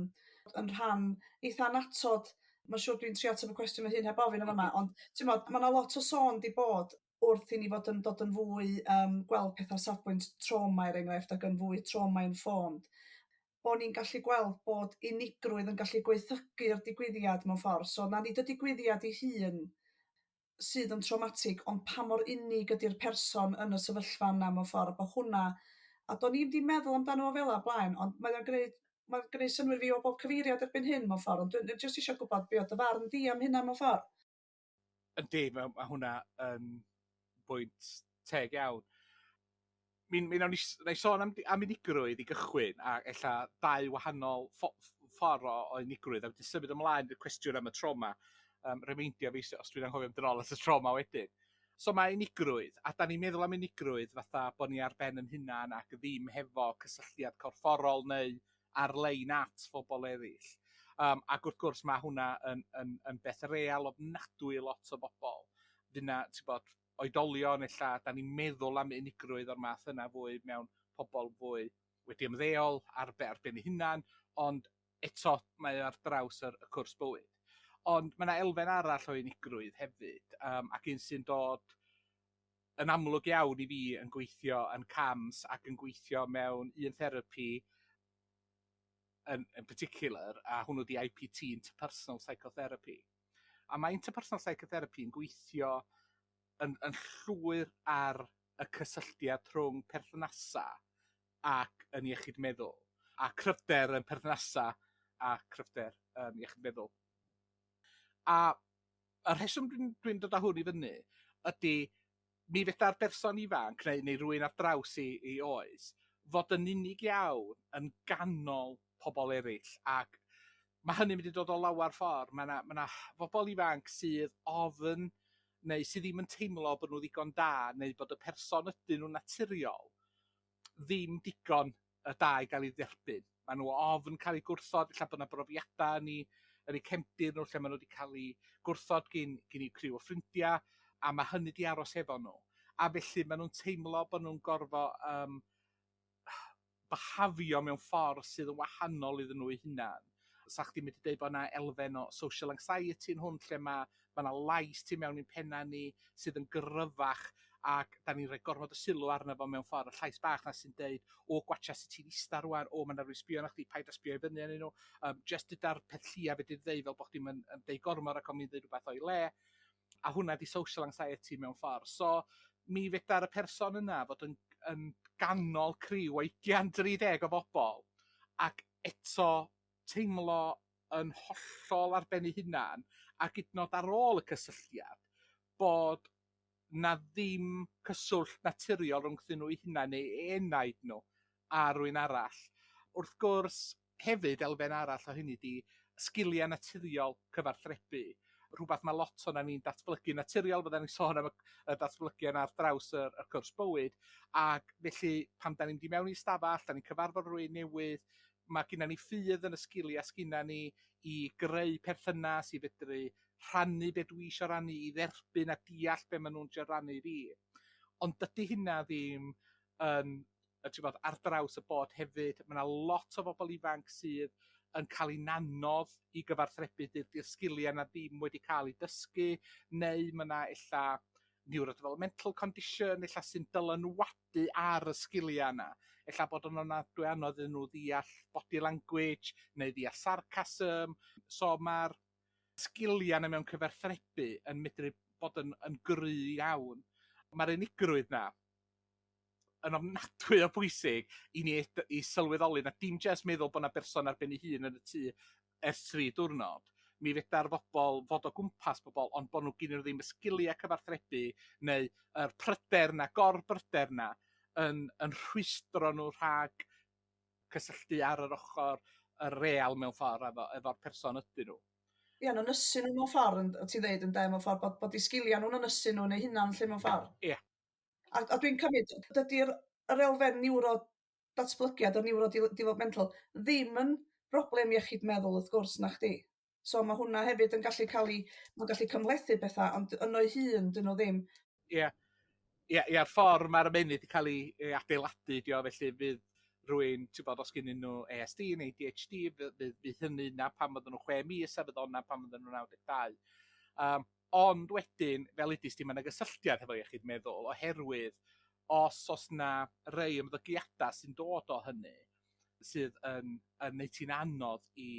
yn rhan eitha annatod? Mae'n siŵr dwi'n trio ateb y cwestiwn fy hun heb ofyn yn fama, ond ti'mod ma' 'na lot o sôn 'di bod wrth i ni fod yn dod yn fwy yym gweld petha o safbwynt trauma er enghraifft ac yn fwy trauma informed, bo' ni'n gallu gweld bod unigrwydd yn gallu gwaethygu'r digwyddiad mewn ffordd. So na nid y digwyddiad ei hun sydd yn trawmatig ond pa mor unig ydi'r person yn y sefyllfa yna mewn ffordd a bo' hwnna a do'n i'm 'di meddwl amdano fo fela o blaen ond mae o'n gneud mae'n gneud synnwyr fi o bob cyfeiriad erbyn hyn mewn ffordd ond dwi jyst isio gwybod be' o'dd dy farn di am hynna mewn ffordd. Yndi ma' ma' hwnna yn bwynt teg iawn. Mi mi nawn ni s- 'nai sôn am am unigrwydd i gychwyn a ella dau wahanol ffo- ffordd o o unigrwydd a wedyn symud ymlaen i'r cwestiwn am y trauma. Yym remeindio fi os dwi'n anghofio mynd yn ôl at y trauma wedyn. So mae unigrwydd, a 'dan ni'n meddwl am unigrwydd fatha bod ni ar ben 'yn hunan ac ddim hefo cysylltiad corfforol neu ar-lein at phobl eraill. Yym ac wrth gwrs ma' hwnna yn yn yn beth real ofnadwy i lot o bobl. Fy' 'na t'bod oedolion ella, 'dan ni'n meddwl am unigrwydd o'r math yna fwy mewn pobl fwy wedi ymddeol ar be- ar ben eu hunan, ond eto mae o ar draws yr y cwrs bywyd. Ond ma' 'na elfen arall o unigrwydd hefyd yym ac un sy'n dod yn amlwg iawn i fi yn gweithio yn CAMHS ac yn gweithio mewn un therapi yn yn particular a hwnnw 'di IPT interpersonal psychotherapy. A mae interpersonal psychotherapy yn gweithio yn yn llwyr ar y cysylltiad rhwng perthnasa ac yn iechyd meddwl, a cryfder yn perthnasa a cryfder yn iechyd meddwl. A y rheswm dwi'n dwi'n dod â hwn i fyny ydy mi feda'r berson ifanc neu neu rywun ar draws 'i 'i oes fod yn unig iawn yn ganol pobl eraill ac ma' hynny'n mynd i dod o lawar ffor'. Ma' 'na ma' 'na bobl ifanc sydd ofn neu sydd ddim yn teimlo bod nhw ddigon da neu bod y person ydyn nhw'n naturiol ddim digon y da i gael ei dderbyn. Maen nhw ofn cael eu gwrthod, ella bod 'na brofiadau yn eu yn eu cefndir nhw lle maen nhw wedi cael eu gwrthod gin gin eu criw o ffrindiau, a ma' hynny 'di aros efo nhw. A felly maen nhw'n teimlo bod nhw'n gorfod yym byhafio mewn ffordd sydd yn wahanol iddyn nhw eu hunan. 'Sa chdi'n medru deud bod 'na elfen o social anxiety yn hwn lle ma' ma' 'na lais tu mewn i'n penna ni sydd yn gryfach ac 'dan ni'n rhoi gormod o sylw arno fo mewn ffordd, y llais bach 'na sy'n deud o gwatcha sut ti'n ista rŵan, o ma' 'na rywun sbio arna chdi, paid â sbio i fyny arnyn nhw, yym jyst duda'r peth llia fedri di ddeud fel bo' chdi'm yn yn deud gormod rhag ofn i ddeud rwbath o'i le. A hwnna 'di social anxiety mewn ffordd. So mi fedar y person yna fod yn yn ganol criw o ugian dri deg o bobol ac eto teimlo yn hollol ar ben ei hunan ac hyd yn o'd ar ôl y cysylltiad bod 'na ddim cyswllt naturiol rhwngthyn nhw eu hunain neu eu enaid nhw a rywun arall. Wrth gwrs, hefyd elfen arall o hynny 'di sgiliau naturiol cyfathrebu, rhywbeth mae lot ohonan ni'n datblygu naturiol, fyddan ni'n sôn am y y datblygiad 'na ar draws yr y cwrs bywyd, ac felly pan 'dan ni'n mynd i mewn i stafell, 'dan ni'n cyfarfod rywun newydd, ma' gynna ni ffydd yn y sgiliau sgynna ni i greu perthynas, i fedru rhannu be dwi isio rannu, i dderbyn a deall be maen nhw'n trio rannu i fi. Ond dydy hynna ddim yn, yy ti'n gwbod, ar draws y bod hefyd. Mae 'na lot o bobl ifanc sydd yn cael hi'n anodd i gyfathrebu, dydy'r sgiliau 'na ddim wedi cael eu dysgu, neu mae 'na ella neurodevelopmental condition ella sy'n dylanwadu ar y sgiliau yna. Ella bod o'n ofnadwy anodd iddyn nhw ddeall body language neu ddeall sarcasm. So mae'r sgiliau yna mewn cyfathrebu yn medru bod yn yn gry iawn. Mae'r unigrwydd 'na yn ofnadwy o bwysig i ni i sylweddoli na dim jyst meddwl bod 'na berson ar ben ei hun yn y tŷ ers tri diwrnod. Mi fedar bobl fod o gwmpas pobl ond bod nhw gennyn nhw ddim y sgiliau cyfathrebu neu yr pryder 'na, gorbryder 'na yn yn rhwystro nhw rhag cysylltu ar yr ochr y real mewn ffordd efo, efo'r person ydyn nhw. Ie, yn ynysu nhw mewn ffordd, yn, ti'n dweud yn de, mewn ffordd, bod, bod eu sgiliau nhw'n ynysu nhw neu hunan lle mewn ffordd. Ie. A, a dwi'n cymryd, dydy'r yr elfen neuro datblygiad o neurodevelopmental ddim yn broblem iechyd meddwl wrth gwrs na chdi. So mae hwnna hefyd yn gallu cael ei, mae'n gallu cymhlethu bethau, ond yno'i hun dyn nhw ddim. Ie. Ie, ie'r ffordd mae'r ymennydd wedi cael ei, ei adeiladu, dio, felly fydd rhywun, ti'n bod, os gennyn nhw ASD neu ADHD, fydd, fydd, fydd hynny na pan fydden nhw 6 mis a fydd o'na pan fydden nhw 92. Um, ond wedyn, fel udis di, mae yna gysylltiad hefo iechyd meddwl, oherwydd os oes 'na rei ymddygiadau sy'n dod o hynny, sydd yn, yn neud ti'n anodd i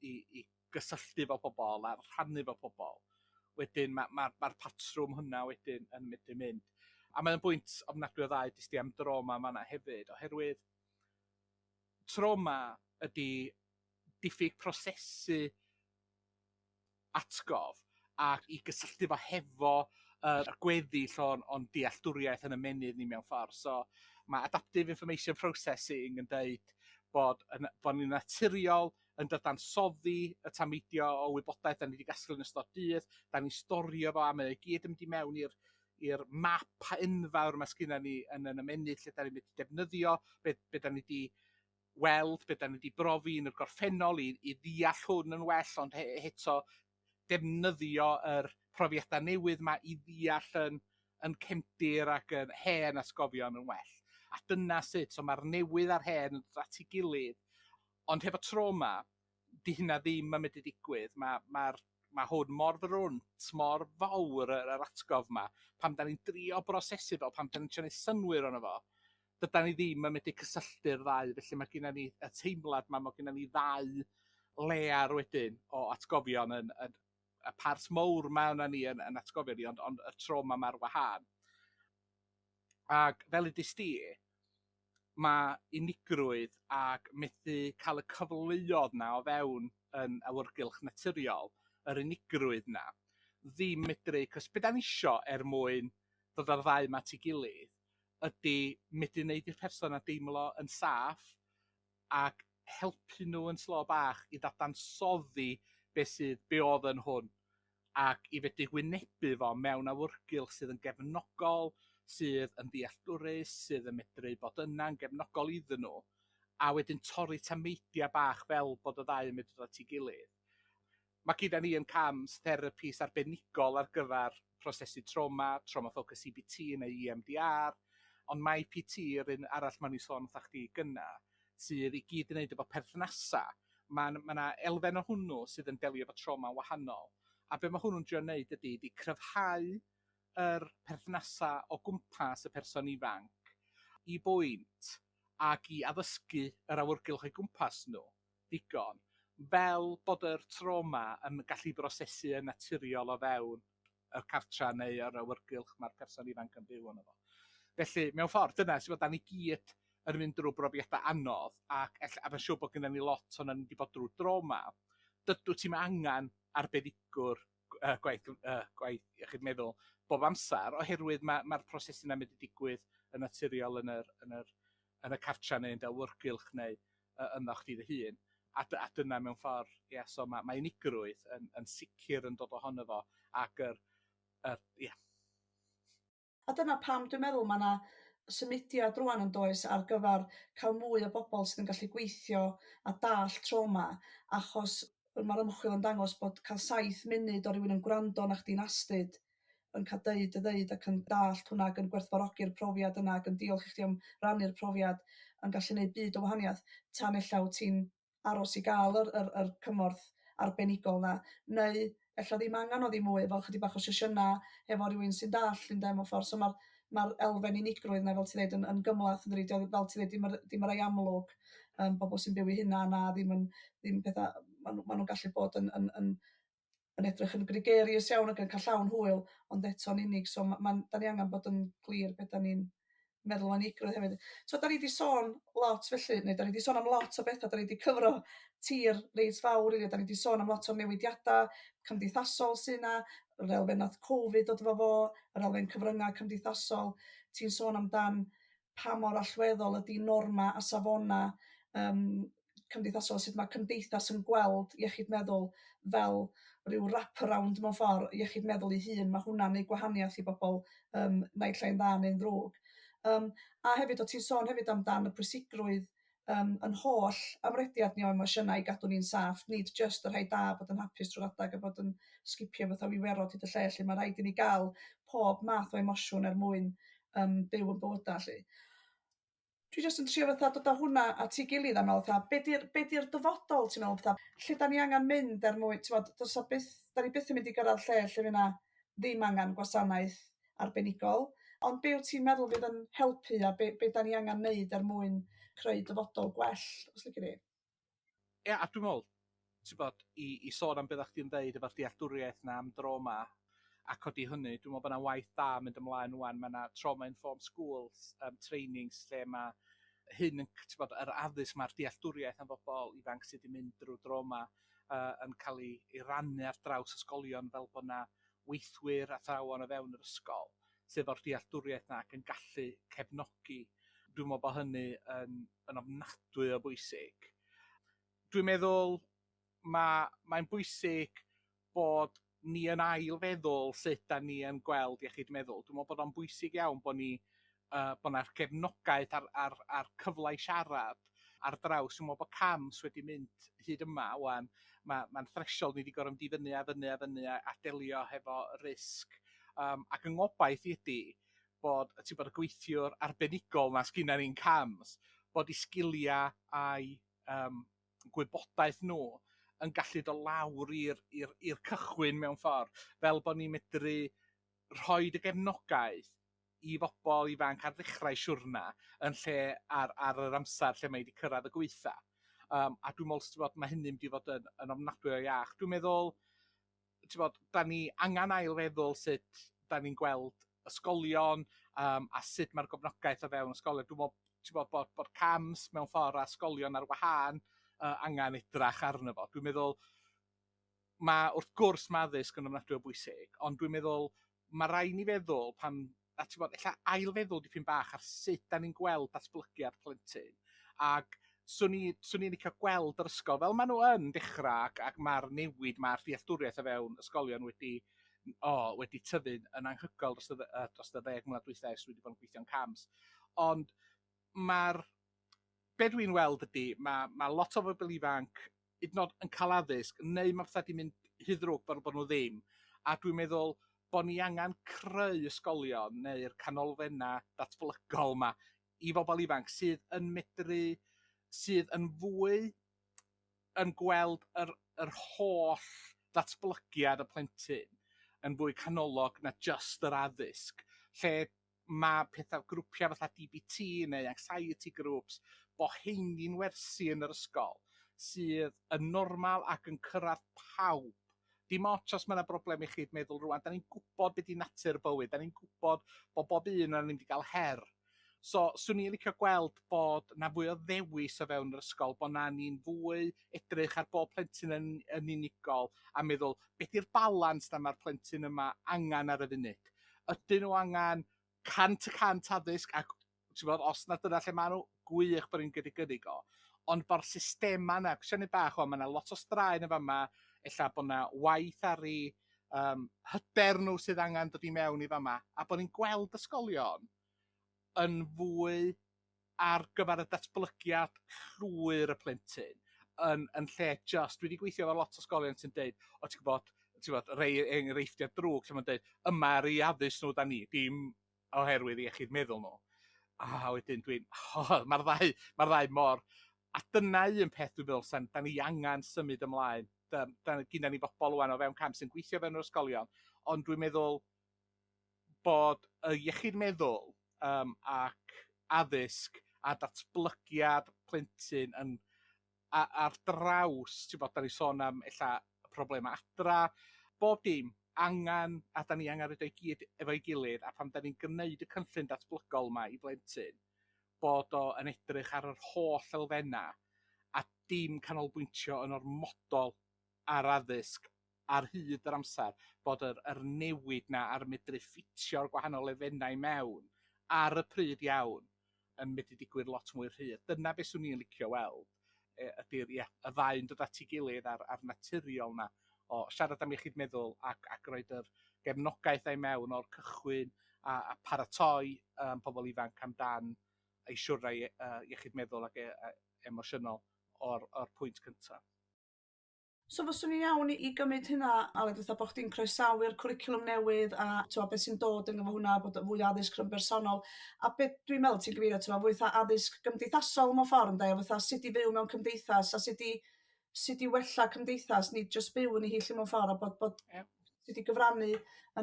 i i gysylltu efo pobl a rhannu efo pobl, wedyn mae'r ma' ma' ma'r patrwm hwnna wedyn yn medru mynd. A mae'n bwynt ofnadwy o dda dest di am droma fan'na hefyd, oherwydd trauma ydy diffyg prosesu atgof ac i gysylltu fo hefo yr gweddill o'n o'n dealltwriaeth yn ymennydd ni mewn ffordd. So mae Adaptive Information Processing yn deud bod yn, bod ni'n naturiol yn dadansoddi y tameidio o wybodaeth da ni wedi gasglu yn ystod dydd, da ni'n storio fo a mae o i gyd yn mynd i mewn i'r i'r map enfawr 'ma sgynna ni yn yn ymennydd lle da ni'n medru defnyddio be, be da ni wedi weld, be da ni wedi brofi yn y gorffennol i, i ddeall hwn yn well, ond he, eto defnyddio yr profiadau newydd 'ma i ddeall yn, yn cefndir ac yn hen atgofion yn well. A dyna sut, so mae'r newydd a'r hen yn dod at ei gilydd, ond hefo trauma, 'di hynna ddim yn medru digwydd. Mae mae'r ma hwn mor frwnt, mor fawr yr, yr atgof 'ma, pan da ni'n drio brosesu fo, pan da ni'n trio neud synnwyr ono fo, dydan ni ddim yn medru cysylltu'r ddau, felly mae gennym ni y teimlad 'ma, mae gennym ni ddau layer wedyn o atgofion yn, yn y part mowr 'ma yna ni yn, yn atgofion ni, ond, ond y trauma 'ma ar wahân. Ac fel udis di, mae unigrwydd ac methu cael y cyfleoedd 'na o fewn yn awyrgylch naturiol, yr unigrwydd 'na, ddim medru, 'cos be' 'dan ni isio er mwyn dod â'r ddau 'ma at ei gilydd ydy medru neud i'r person 'na deimlo yn saff ac helpu nhw yn slo bach i ddadansoddi be sydd, be oedd yn hwn ac i fedru wynebu fo mewn awyrgylch sydd yn gefnogol, sydd yn ddealltwrus, sydd yn medru bod yna'n gefnogol iddyn nhw, a wedyn torri tameidiau bach fel bod y ddau yn medru dod at ei gilydd. Mae gyda ni yn CAMHS therapies arbenigol ar gyfer prosesu trauma, trauma focus CBT neu EMDR, ond mae IPT, yr un arall ma'n i sôn wrtha chdi gynna, sydd i gyd yn neud efo perthnasau. Mae'n ma' 'na elfen o hwnnw sydd yn delio efo trauma wahanol. A be ma' hwnnw'n drio neud ydy, 'di cryfhau yr perthnasau o gwmpas y person ifanc i bwynt ac i addysgu yr awyrgylch o'i gwmpas nhw digon, fel bod yr trauma yn gallu brosesu yn naturiol o fewn y cartra neu yr awyrgylch mae'r person ifanc yn byw yno fo. Felly, mewn ffordd, dyna sy'n bod, da ni gyd yn mynd drwy brofiadau anodd ac ella, a mae'n siŵr bod gennym ni lot o'n ni wedi bod drwy droma. Dydw ti'm angen arbenigwr uh, gwaith, uh, gwaith iechyd meddwl bob amser oherwydd mae'r ma, ma proses yna'n mynd i digwydd yn naturiol yn yr, yn yr, yn y cartra neu yn dy awyrgylch neu uh, ynddo chdi dy hun. A, a dyna mewn ffordd, ie, yeah, so mae, mae unigrwydd yn, yn sicr yn dod ohono fo ac yr, yr, ie. Yeah. A dyna pam dwi'n meddwl mae 'na symudiad rŵan yn does ar gyfer cael mwy o bobl sydd yn gallu gweithio a dallt trauma, achos mae'r ymchwil yn dangos bod cael 7 munud o rywun yn gwrando arna chdi'n astud, yn cael deud dy ddeud ac yn dallt hwnna ac yn gwerthfawrogi'r profiad yna ac yn diolch i chdi am rannu'r profiad yn gallu neud byd o wahaniaeth tan ella wyt ti'n aros i gael yr yr yr cymorth arbenigol 'na, neu ella ddim angan o ddim mwy efo chydig bach o sesiyna hefo rywun sy'n dallt ynde mewn ffordd. So ma'r ma'r elfen unigrwydd 'na fel ti'n ddeud yn yn gymhleth yndydi? 'Di o fel ti'n ddeud dim yr dim y rai amlwg yym bobl sy'n byw eu hunan a ddim yn ddim petha ma' nhw ma' nhw'n gallu bod yn yn yn yn edrych yn gregarious iawn ac yn cael llawn hwyl, ond eto'n unig. So ma' ma'n 'dan ni angen bod yn glir be' 'dan ni'n meddwl am unigrwydd hefyd. So 'dan ni 'di sôn lot felly, neu 'dan ni 'di sôn am lot o betha, 'dan ni 'di cyfro tir reit fawr rili, 'dan ni 'di sôn am lot o newidiada cymdeithasol sy 'na, yr elfen nath Covid dod efo fo, yr elfen cyfrynga' cymdeithasol, ti'n sôn amdan pa mor allweddol ydi norma' a safona' um, cymdeithasol, sut mae cymdeithas yn gweld iechyd meddwl fel rhyw wraparound mewn ffordd, iechyd meddwl ei hun, mae hwnna'n neud gwahaniaeth i bobl um, naill ai'n dda neu'n ddrwg. Um, a hefyd, o ti'n sôn hefyd amdan y pwysigrwydd um, yn holl amrediad ni o emosiynau i gadw ni'n saff, nid jyst y rhai da bod yn hapus trwy'r adeg a bod yn sgipio fatha wiwerod hyd y lle, lle mae rhaid i ni gael pob math o emosiwn er mwyn um, byw yn bywydau. Lly. Dwi jyst yn trio fatha dod â hwnna at ei gilydd a meddwl fatha be 'di'r be 'di'r dyfodol ti'n meddwl fatha lle 'dan ni angan mynd er mwyn t'mod do's 'a byth 'dan ni byth yn mynd i gyrraedd lle lle fy' 'na ddim angan gwasanaeth arbenigol ond be wyt ti'n meddwl fydd yn helpu a be be 'dan ni angan neud er mwyn creu dyfodol gwell os lici di? Ia a dwi'n me'wl t'bod i i sôn am be' oddach chdi'n ddeud efo'r dealltwriaeth 'na am droma a codi hynny, dwi'n me'wl bo' 'na waith da mynd ymlaen ŵan ma' 'na trauma informed schools yym trainings lle ma' hyn yn t'bod yr addysg ma'r dealltwriaeth am bobol ifanc sydd 'di mynd drw droma yy yn ca'l 'i 'i rannu ar draws ysgolion fel bo' 'na weithwyr athrawon o fewn yr ysgol sydd efo'r dealltwriaeth 'na ac yn gallu cefnogi. Dwi'n me'wl bo' hynny yn yn ofnadwy o bwysig. Dwi'n meddwl ma' mae'n bwysig bod ni yn ail feddwl sut 'dan ni yn gweld iechyd meddwl. Dwi'n me'wl bod o'n bwysig iawn bo' ni yy bo' 'na gefnogaeth a'r a'r a'r cyfle i siarad ar draws. Dwi'n me'wl bo' CAMHS wedi mynd hyd yma ŵan ma' ma'n threshold ni 'di gor'o' mynd i fyny a fyny a fyny a a delio hefo risg yym ac yng ngobaith i ydi bod ti'n bod y gweithiwr arbenigol 'na sgynna ni'n CAMHS bod 'u sgilia a'i yym gwybodaeth nhw yn gallu dod lawr i'r i'r i'r cychwyn mewn ffordd fel bod ni'n medru rhoid y gefnogaeth i bobl ifanc ar ddechrau siwrna yn lle ar ar yr amser lle mae 'di cyrraedd y gweitha. Yym a dwi'n me'wl t'bod ma' hynny'n mynd i fod yn yn ofnadwy o iach. Dwi'n meddwl t'bod 'dan ni angan ail feddwl sut 'dan ni'n gweld ysgolion yym a sut ma'r gefnogaeth o fewn ysgolion. Dwi me'wl t'bod bod bod CAMHS mewn ffor' a ysgolion ar wahân yy angan edrach arno fo. Dwi'n meddwl ma' wrth gwrs ma' addysg yn ofnadwy o bwysig, ond dwi'n meddwl ma' rai' ni feddwl pan a t'bod ella ail feddwl dipyn bach ar sut 'dan ni'n gweld datblygiad plentyn ag 'swn i 'swn i'n licio gweld yr ysgol fel ma' nhw yn dechra ac ac ma'r newid ma'r dealltwriaeth o fewn ysgolion wedi o wedi tyfu'n yn anhygoel dros y yy dros y ddeg mlynedd dwytha ers dwi 'di bod yn gweithio'n CAMHS ond ma'r be dwi'n weld ydy ma' ma' lot o bobl ifanc hyd yn o'd yn ca'l addysg neu ma' petha 'di mynd rhy ddrwg fel bo' nhw ddim a dwi'n meddwl bo' ni angan creu ysgolion neu'r canolfenna datblygol 'ma i bobl ifanc sydd yn medru sydd yn fwy yn gweld yr yr holl ddatblygiad y plentyn yn fwy canolog na jyst yr addysg lle ma' petha grwpia' fatha DBT neu anxiety groups bo' 'heini'n wersi yn yr ysgol sydd yn normal ac yn cyrradd pawb. Dim ots os ma' 'na broblem iechyd meddwl rŵan 'dan ni'n gwbod be' 'di natur bywyd 'dan ni'n gwbod bo' bob un o'n ni'n mynd i ga'l her. So 'swn i'n licio gweld bod 'na fwy o ddewis o fewn yr ysgol bo' 'na ni'n fwy edrych ar bob plentyn yn yn unigol a meddwl be' 'di'r balans 'na ma'r plentyn yma angan ar y funud? Ydyn nhw angen 100% addysg ac t'bod os na dyna lle ma' nhw, gwych bod ni'n gallu gynnig o. Ond bo'r systema 'na, syniad bach o ma' 'na lot o straen yn fama, ella bo' 'na waith ar 'u yym hyder nhw sydd angen dod i mewn i fama, a bo' ni'n gweld ysgolion yn fwy ar gyfer y datblygiad llwyr y plentyn yn yn lle jyst... Dwi 'di gweithio efo lot o ysgolion sy'n deud o ti'n gwybod ti'n gwbod rei enghreifftiau drwg lle ma'n deud yma ar eu addysg nhw 'dan ni, dim oherwydd iechyd meddwl nhw. A wedyn dwi'n o ma'r ddau ma'r ddau mor... A dyna un peth dwi'n meddwl 'san 'dan ni angen symud ymlaen. Da- da- gynna ni bobl ŵan o fewn CAMHS sy'n gweithio fewn yr ysgolion, ond dwi'n meddwl bod y iechyd meddwl yym ac addysg a datblygiad plentyn yn a- ar draws ti'n bod 'dan ni sôn am ella problema adra, bob dim angan a 'dan ni angan roid o i gyd efo'i gilydd a pan 'dan ni'n gneud y cynllun datblygol 'ma i blentyn bod o yn edrych ar yr holl elfenna' a dim canolbwyntio yn ormodol ar addysg ar hyd yr amser, bod yr yr newid 'na a'r medru ffitio'r gwahanol elfennau i mewn ar y pryd iawn yn medru digwydd lot mwy rhydd. Dyna beth swn i'n licio weld, ydy'r, ia, y ddau yn dod at ei gilydd a'r, a'r naturiol 'na o siarad am iechyd meddwl ac, ac roed yr gefnogaeth a'i mewn o'r cychwyn a, a paratoi um, pobl ifanc amdan eu siwrnai uh, iechyd meddwl ac e, emosiynol o'r, or pwynt cyntaf. So fyswn i'n iawn i gymryd hynna, Aled, fatha bod chdi'n croesawu'r cwricwlwm newydd a t'mo' beth sy'n dod yng efo hwnna, bod fwy o addysg rhyngbersonol, a be dwi'n meddwl ti'n gyfeirio ato fo fwy fatha addysg gymdeithasol mewn ffordd ynde, fatha sut i fyw mewn cymdeithas a sut i sut i wella cymdeithas, nid jyst byw yn ei hi 'lly mewn ffordd a bod bod yeah. sut i gyfrannu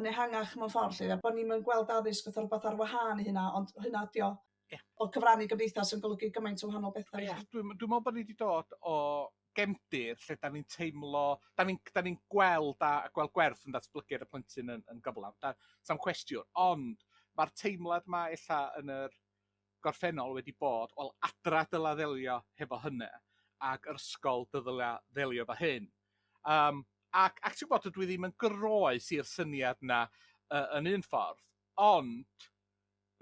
yn ehangach mewn ffordd 'lly, a bod ni'm yn gweld addysg fatha rhywbeth ar wahân i hynna, ond hynna ydi o. Yeah. Bod cyfrannu gymdeithas yn golygu gymaint o wahanol bethau. Ie, yeah, dwi'n dwi meddwl bod ni wedi dod o gefndir lle da ni'n teimlo, da ni'n da ni gweld a, a gweld gwerth yn datblygu'r y plentyn yn, yn gyflawn, da, sam cwestiwn, ond mae'r teimlad ma ella yn yr gorffennol wedi bod, wel adra dyla ddelio hefo hynny, ac yr ysgol dyla ddelio efo hyn. Um, ac, ac ti'n gwybod, dydw i ddim yn groes i'r syniad yna uh, yn un ffordd, ond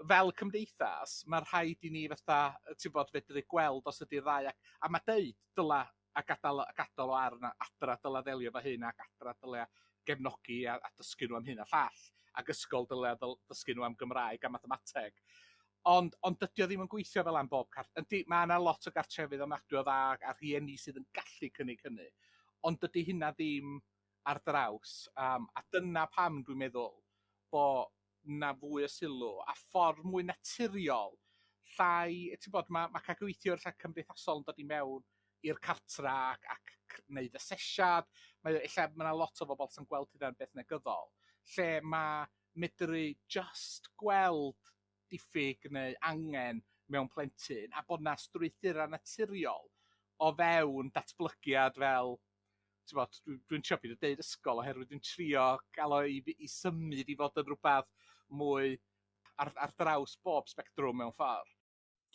fel cymdeithas, mae rhaid i ni fatha, ti'n gwbod, fedru gweld os ydy'r ddau, ac, a mae deud dyla a gadael, a gadael o ar yna, adra dyla ddelio efo hyn, ac adra dyla gefnogi a, a dysgu nhw am hyn a llall, ac ysgol dyla dysgu nhw am Gymraeg a mathemateg. Ond, ond dydy o ddim yn gweithio fel am bob cart. Yndi, mae yna lot o gartrefydd ofnadwy o dda a rhieni sydd yn gallu cynnig hynny, ond dydy hynna ddim ar draws, um, a dyna pam dwi'n meddwl bo' 'na fwy o sylw a ffordd mwy naturiol, llai, ti'n bod, mae, mae cael gweithio ella cymdeithasol yn dod i mewn i'r cartra ac, ac wneud asesiad, mae ella mae 'na lot o bobl sy'n gweld hynna'n beth negyddol, lle mae medru just gweld diffyg neu angen mewn plentyn a bod 'na strwythurau naturiol o fewn datblygiad fel t'bod, dwi dwi'n trio peidio deud ysgol oherwydd dwi'n trio gael o i i symud i fod yn rhywbeth mwy ar ar draws bob sbectrwm mewn ffordd.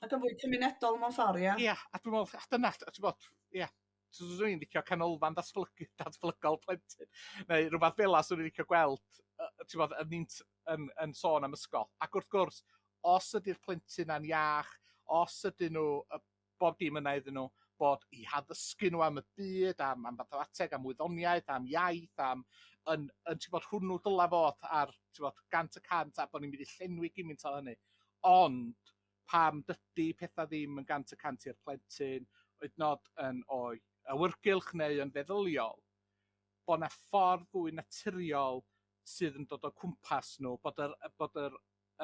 Ac yn fwy cymunedol mewn ffordd, ia? Ia, a dwi'n meddwl, a dyna, ti'n bod, ia, swn i'n licio canolfan datblygu, datblygol plentyn, neu rhywbeth fel 'a swn i'n licio gweld, ti'n bod, yn, yn, yn sôn am ysgol. Ac wrth gwrs, os ydy'r plentyn na'n iach, os ydyn nhw bob dim yna iddyn nhw, bod eu haddysgu nhw am y byd, am, am fathemateg, am wyddoniaeth, am iaith, am yn, yn ti'n bod, hwnnw dyla fod ar, ti'n bod, 100% a bod ni'n mynd i llenwi gymaint o hynny. Ond pam dydy pethau ddim yn 100% i'r plentyn, hyd nod yn o'i awyrgylch neu yn feddyliol, bod 'na ffordd fwy naturiol sydd yn dod o cwmpas nhw, bod yr, bod yr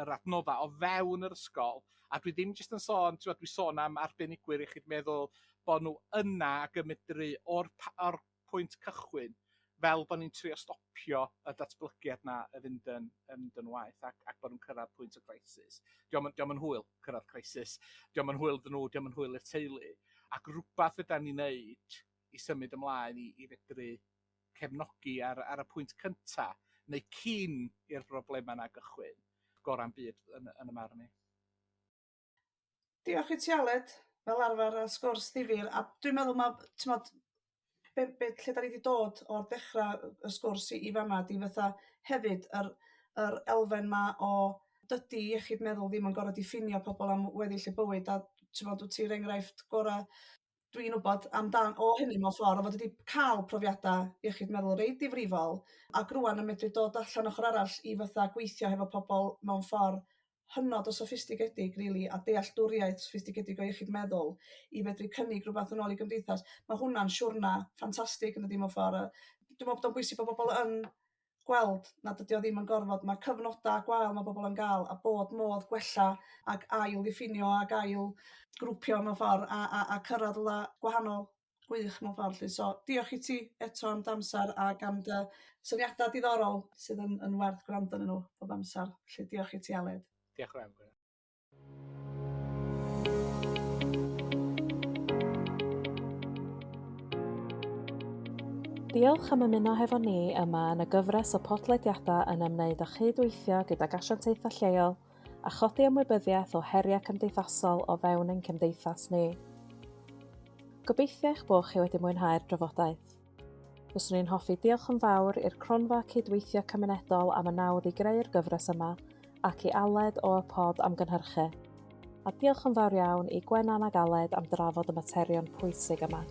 yr adnoddau o fewn yr ysgol, a dwi ddim jyst yn sôn, t'mod, dwi sôn am arbenigwyr iechyd meddwl, bod nhw yna ac yn medru o'r or pwynt cychwyn, fel bod ni'n trio stopio y datblygiad 'na i fynd yn yn mynd yn waeth ac ac bod nhw'n cyrraedd pwynt o crisis. Dio'm yn dio'm yn hwyl cyrraedd crisis, dio'm yn hwyl iddyn nhw, dio'm yn hwyl i'r teulu, ac rwbath ydan ni'n neud i symud ymlaen i i fedru cefnogi ar ar y pwynt cynta neu cyn i'r broblema 'na gychwyn, gora'n byd yn yn 'y marn i. Diolch i ti Aled, fel arfer a sgwrs ddifyr, a dwi'n meddwl ma' t'mod be, be, lle da ni wedi dod o'r dechrau y sgwrs i, i fama di fatha hefyd yr, yr elfen ma o dydy iechyd meddwl ddim yn gorfod diffinio pobl am weddill y bywyd a t'mod wyt ti'n enghraifft gorau dwi'n wybod amdan o hynny mewn ffordd o fod wedi cael profiadau iechyd meddwl reit difrifol ac rwan yn medru dod allan ochr arall i fatha gweithio hefo pobl mewn ffordd hynod o soffistigedig rili a dealltwriaeth soffistigedig o iechyd meddwl i fedru cynnig rhywbeth yn ôl i gymdeithas. Mae hwnna'n siwrna ffantastig yn dydi mewn ffordd a dwi'n meddwl bod o'n bwysig bod bobl yn gweld nad ydi o ddim yn gorfod, mae cyfnodau gwael mae bobl yn gael a bod modd gwella ac ail ddiffinio ac ail grwpio mewn ffordd a, a, a cyrraedd rhywle gwahanol gwych mewn ffordd 'lly. So diolch i ti eto am dy amser ac am dy syniadau diddorol sydd yn, yn werth gwrando arnyn nhw bob amser. Felly diolch i ti Aled. Diolch yn fawr. Diolch am ymuno hefo ni yma yn y gyfres o podlediadau yn ymwneud â chyd-weithio gydag asiantaethau lleol a chodi ymwybyddiaeth o heriau cymdeithasol o fewn ein cymdeithas ni. Gobeithio eich bod chi wedi mwynhau'r drafodaeth. Fyswn i'n hoffi diolch yn fawr i'r Cronfa Cydweithio Cymunedol am y nawdd i greu'r gyfres yma, ac i Aled o Y Pod am gynhyrchu. A diolch yn fawr iawn i Gwenan ag Aled am drafod y materion pwysig yma.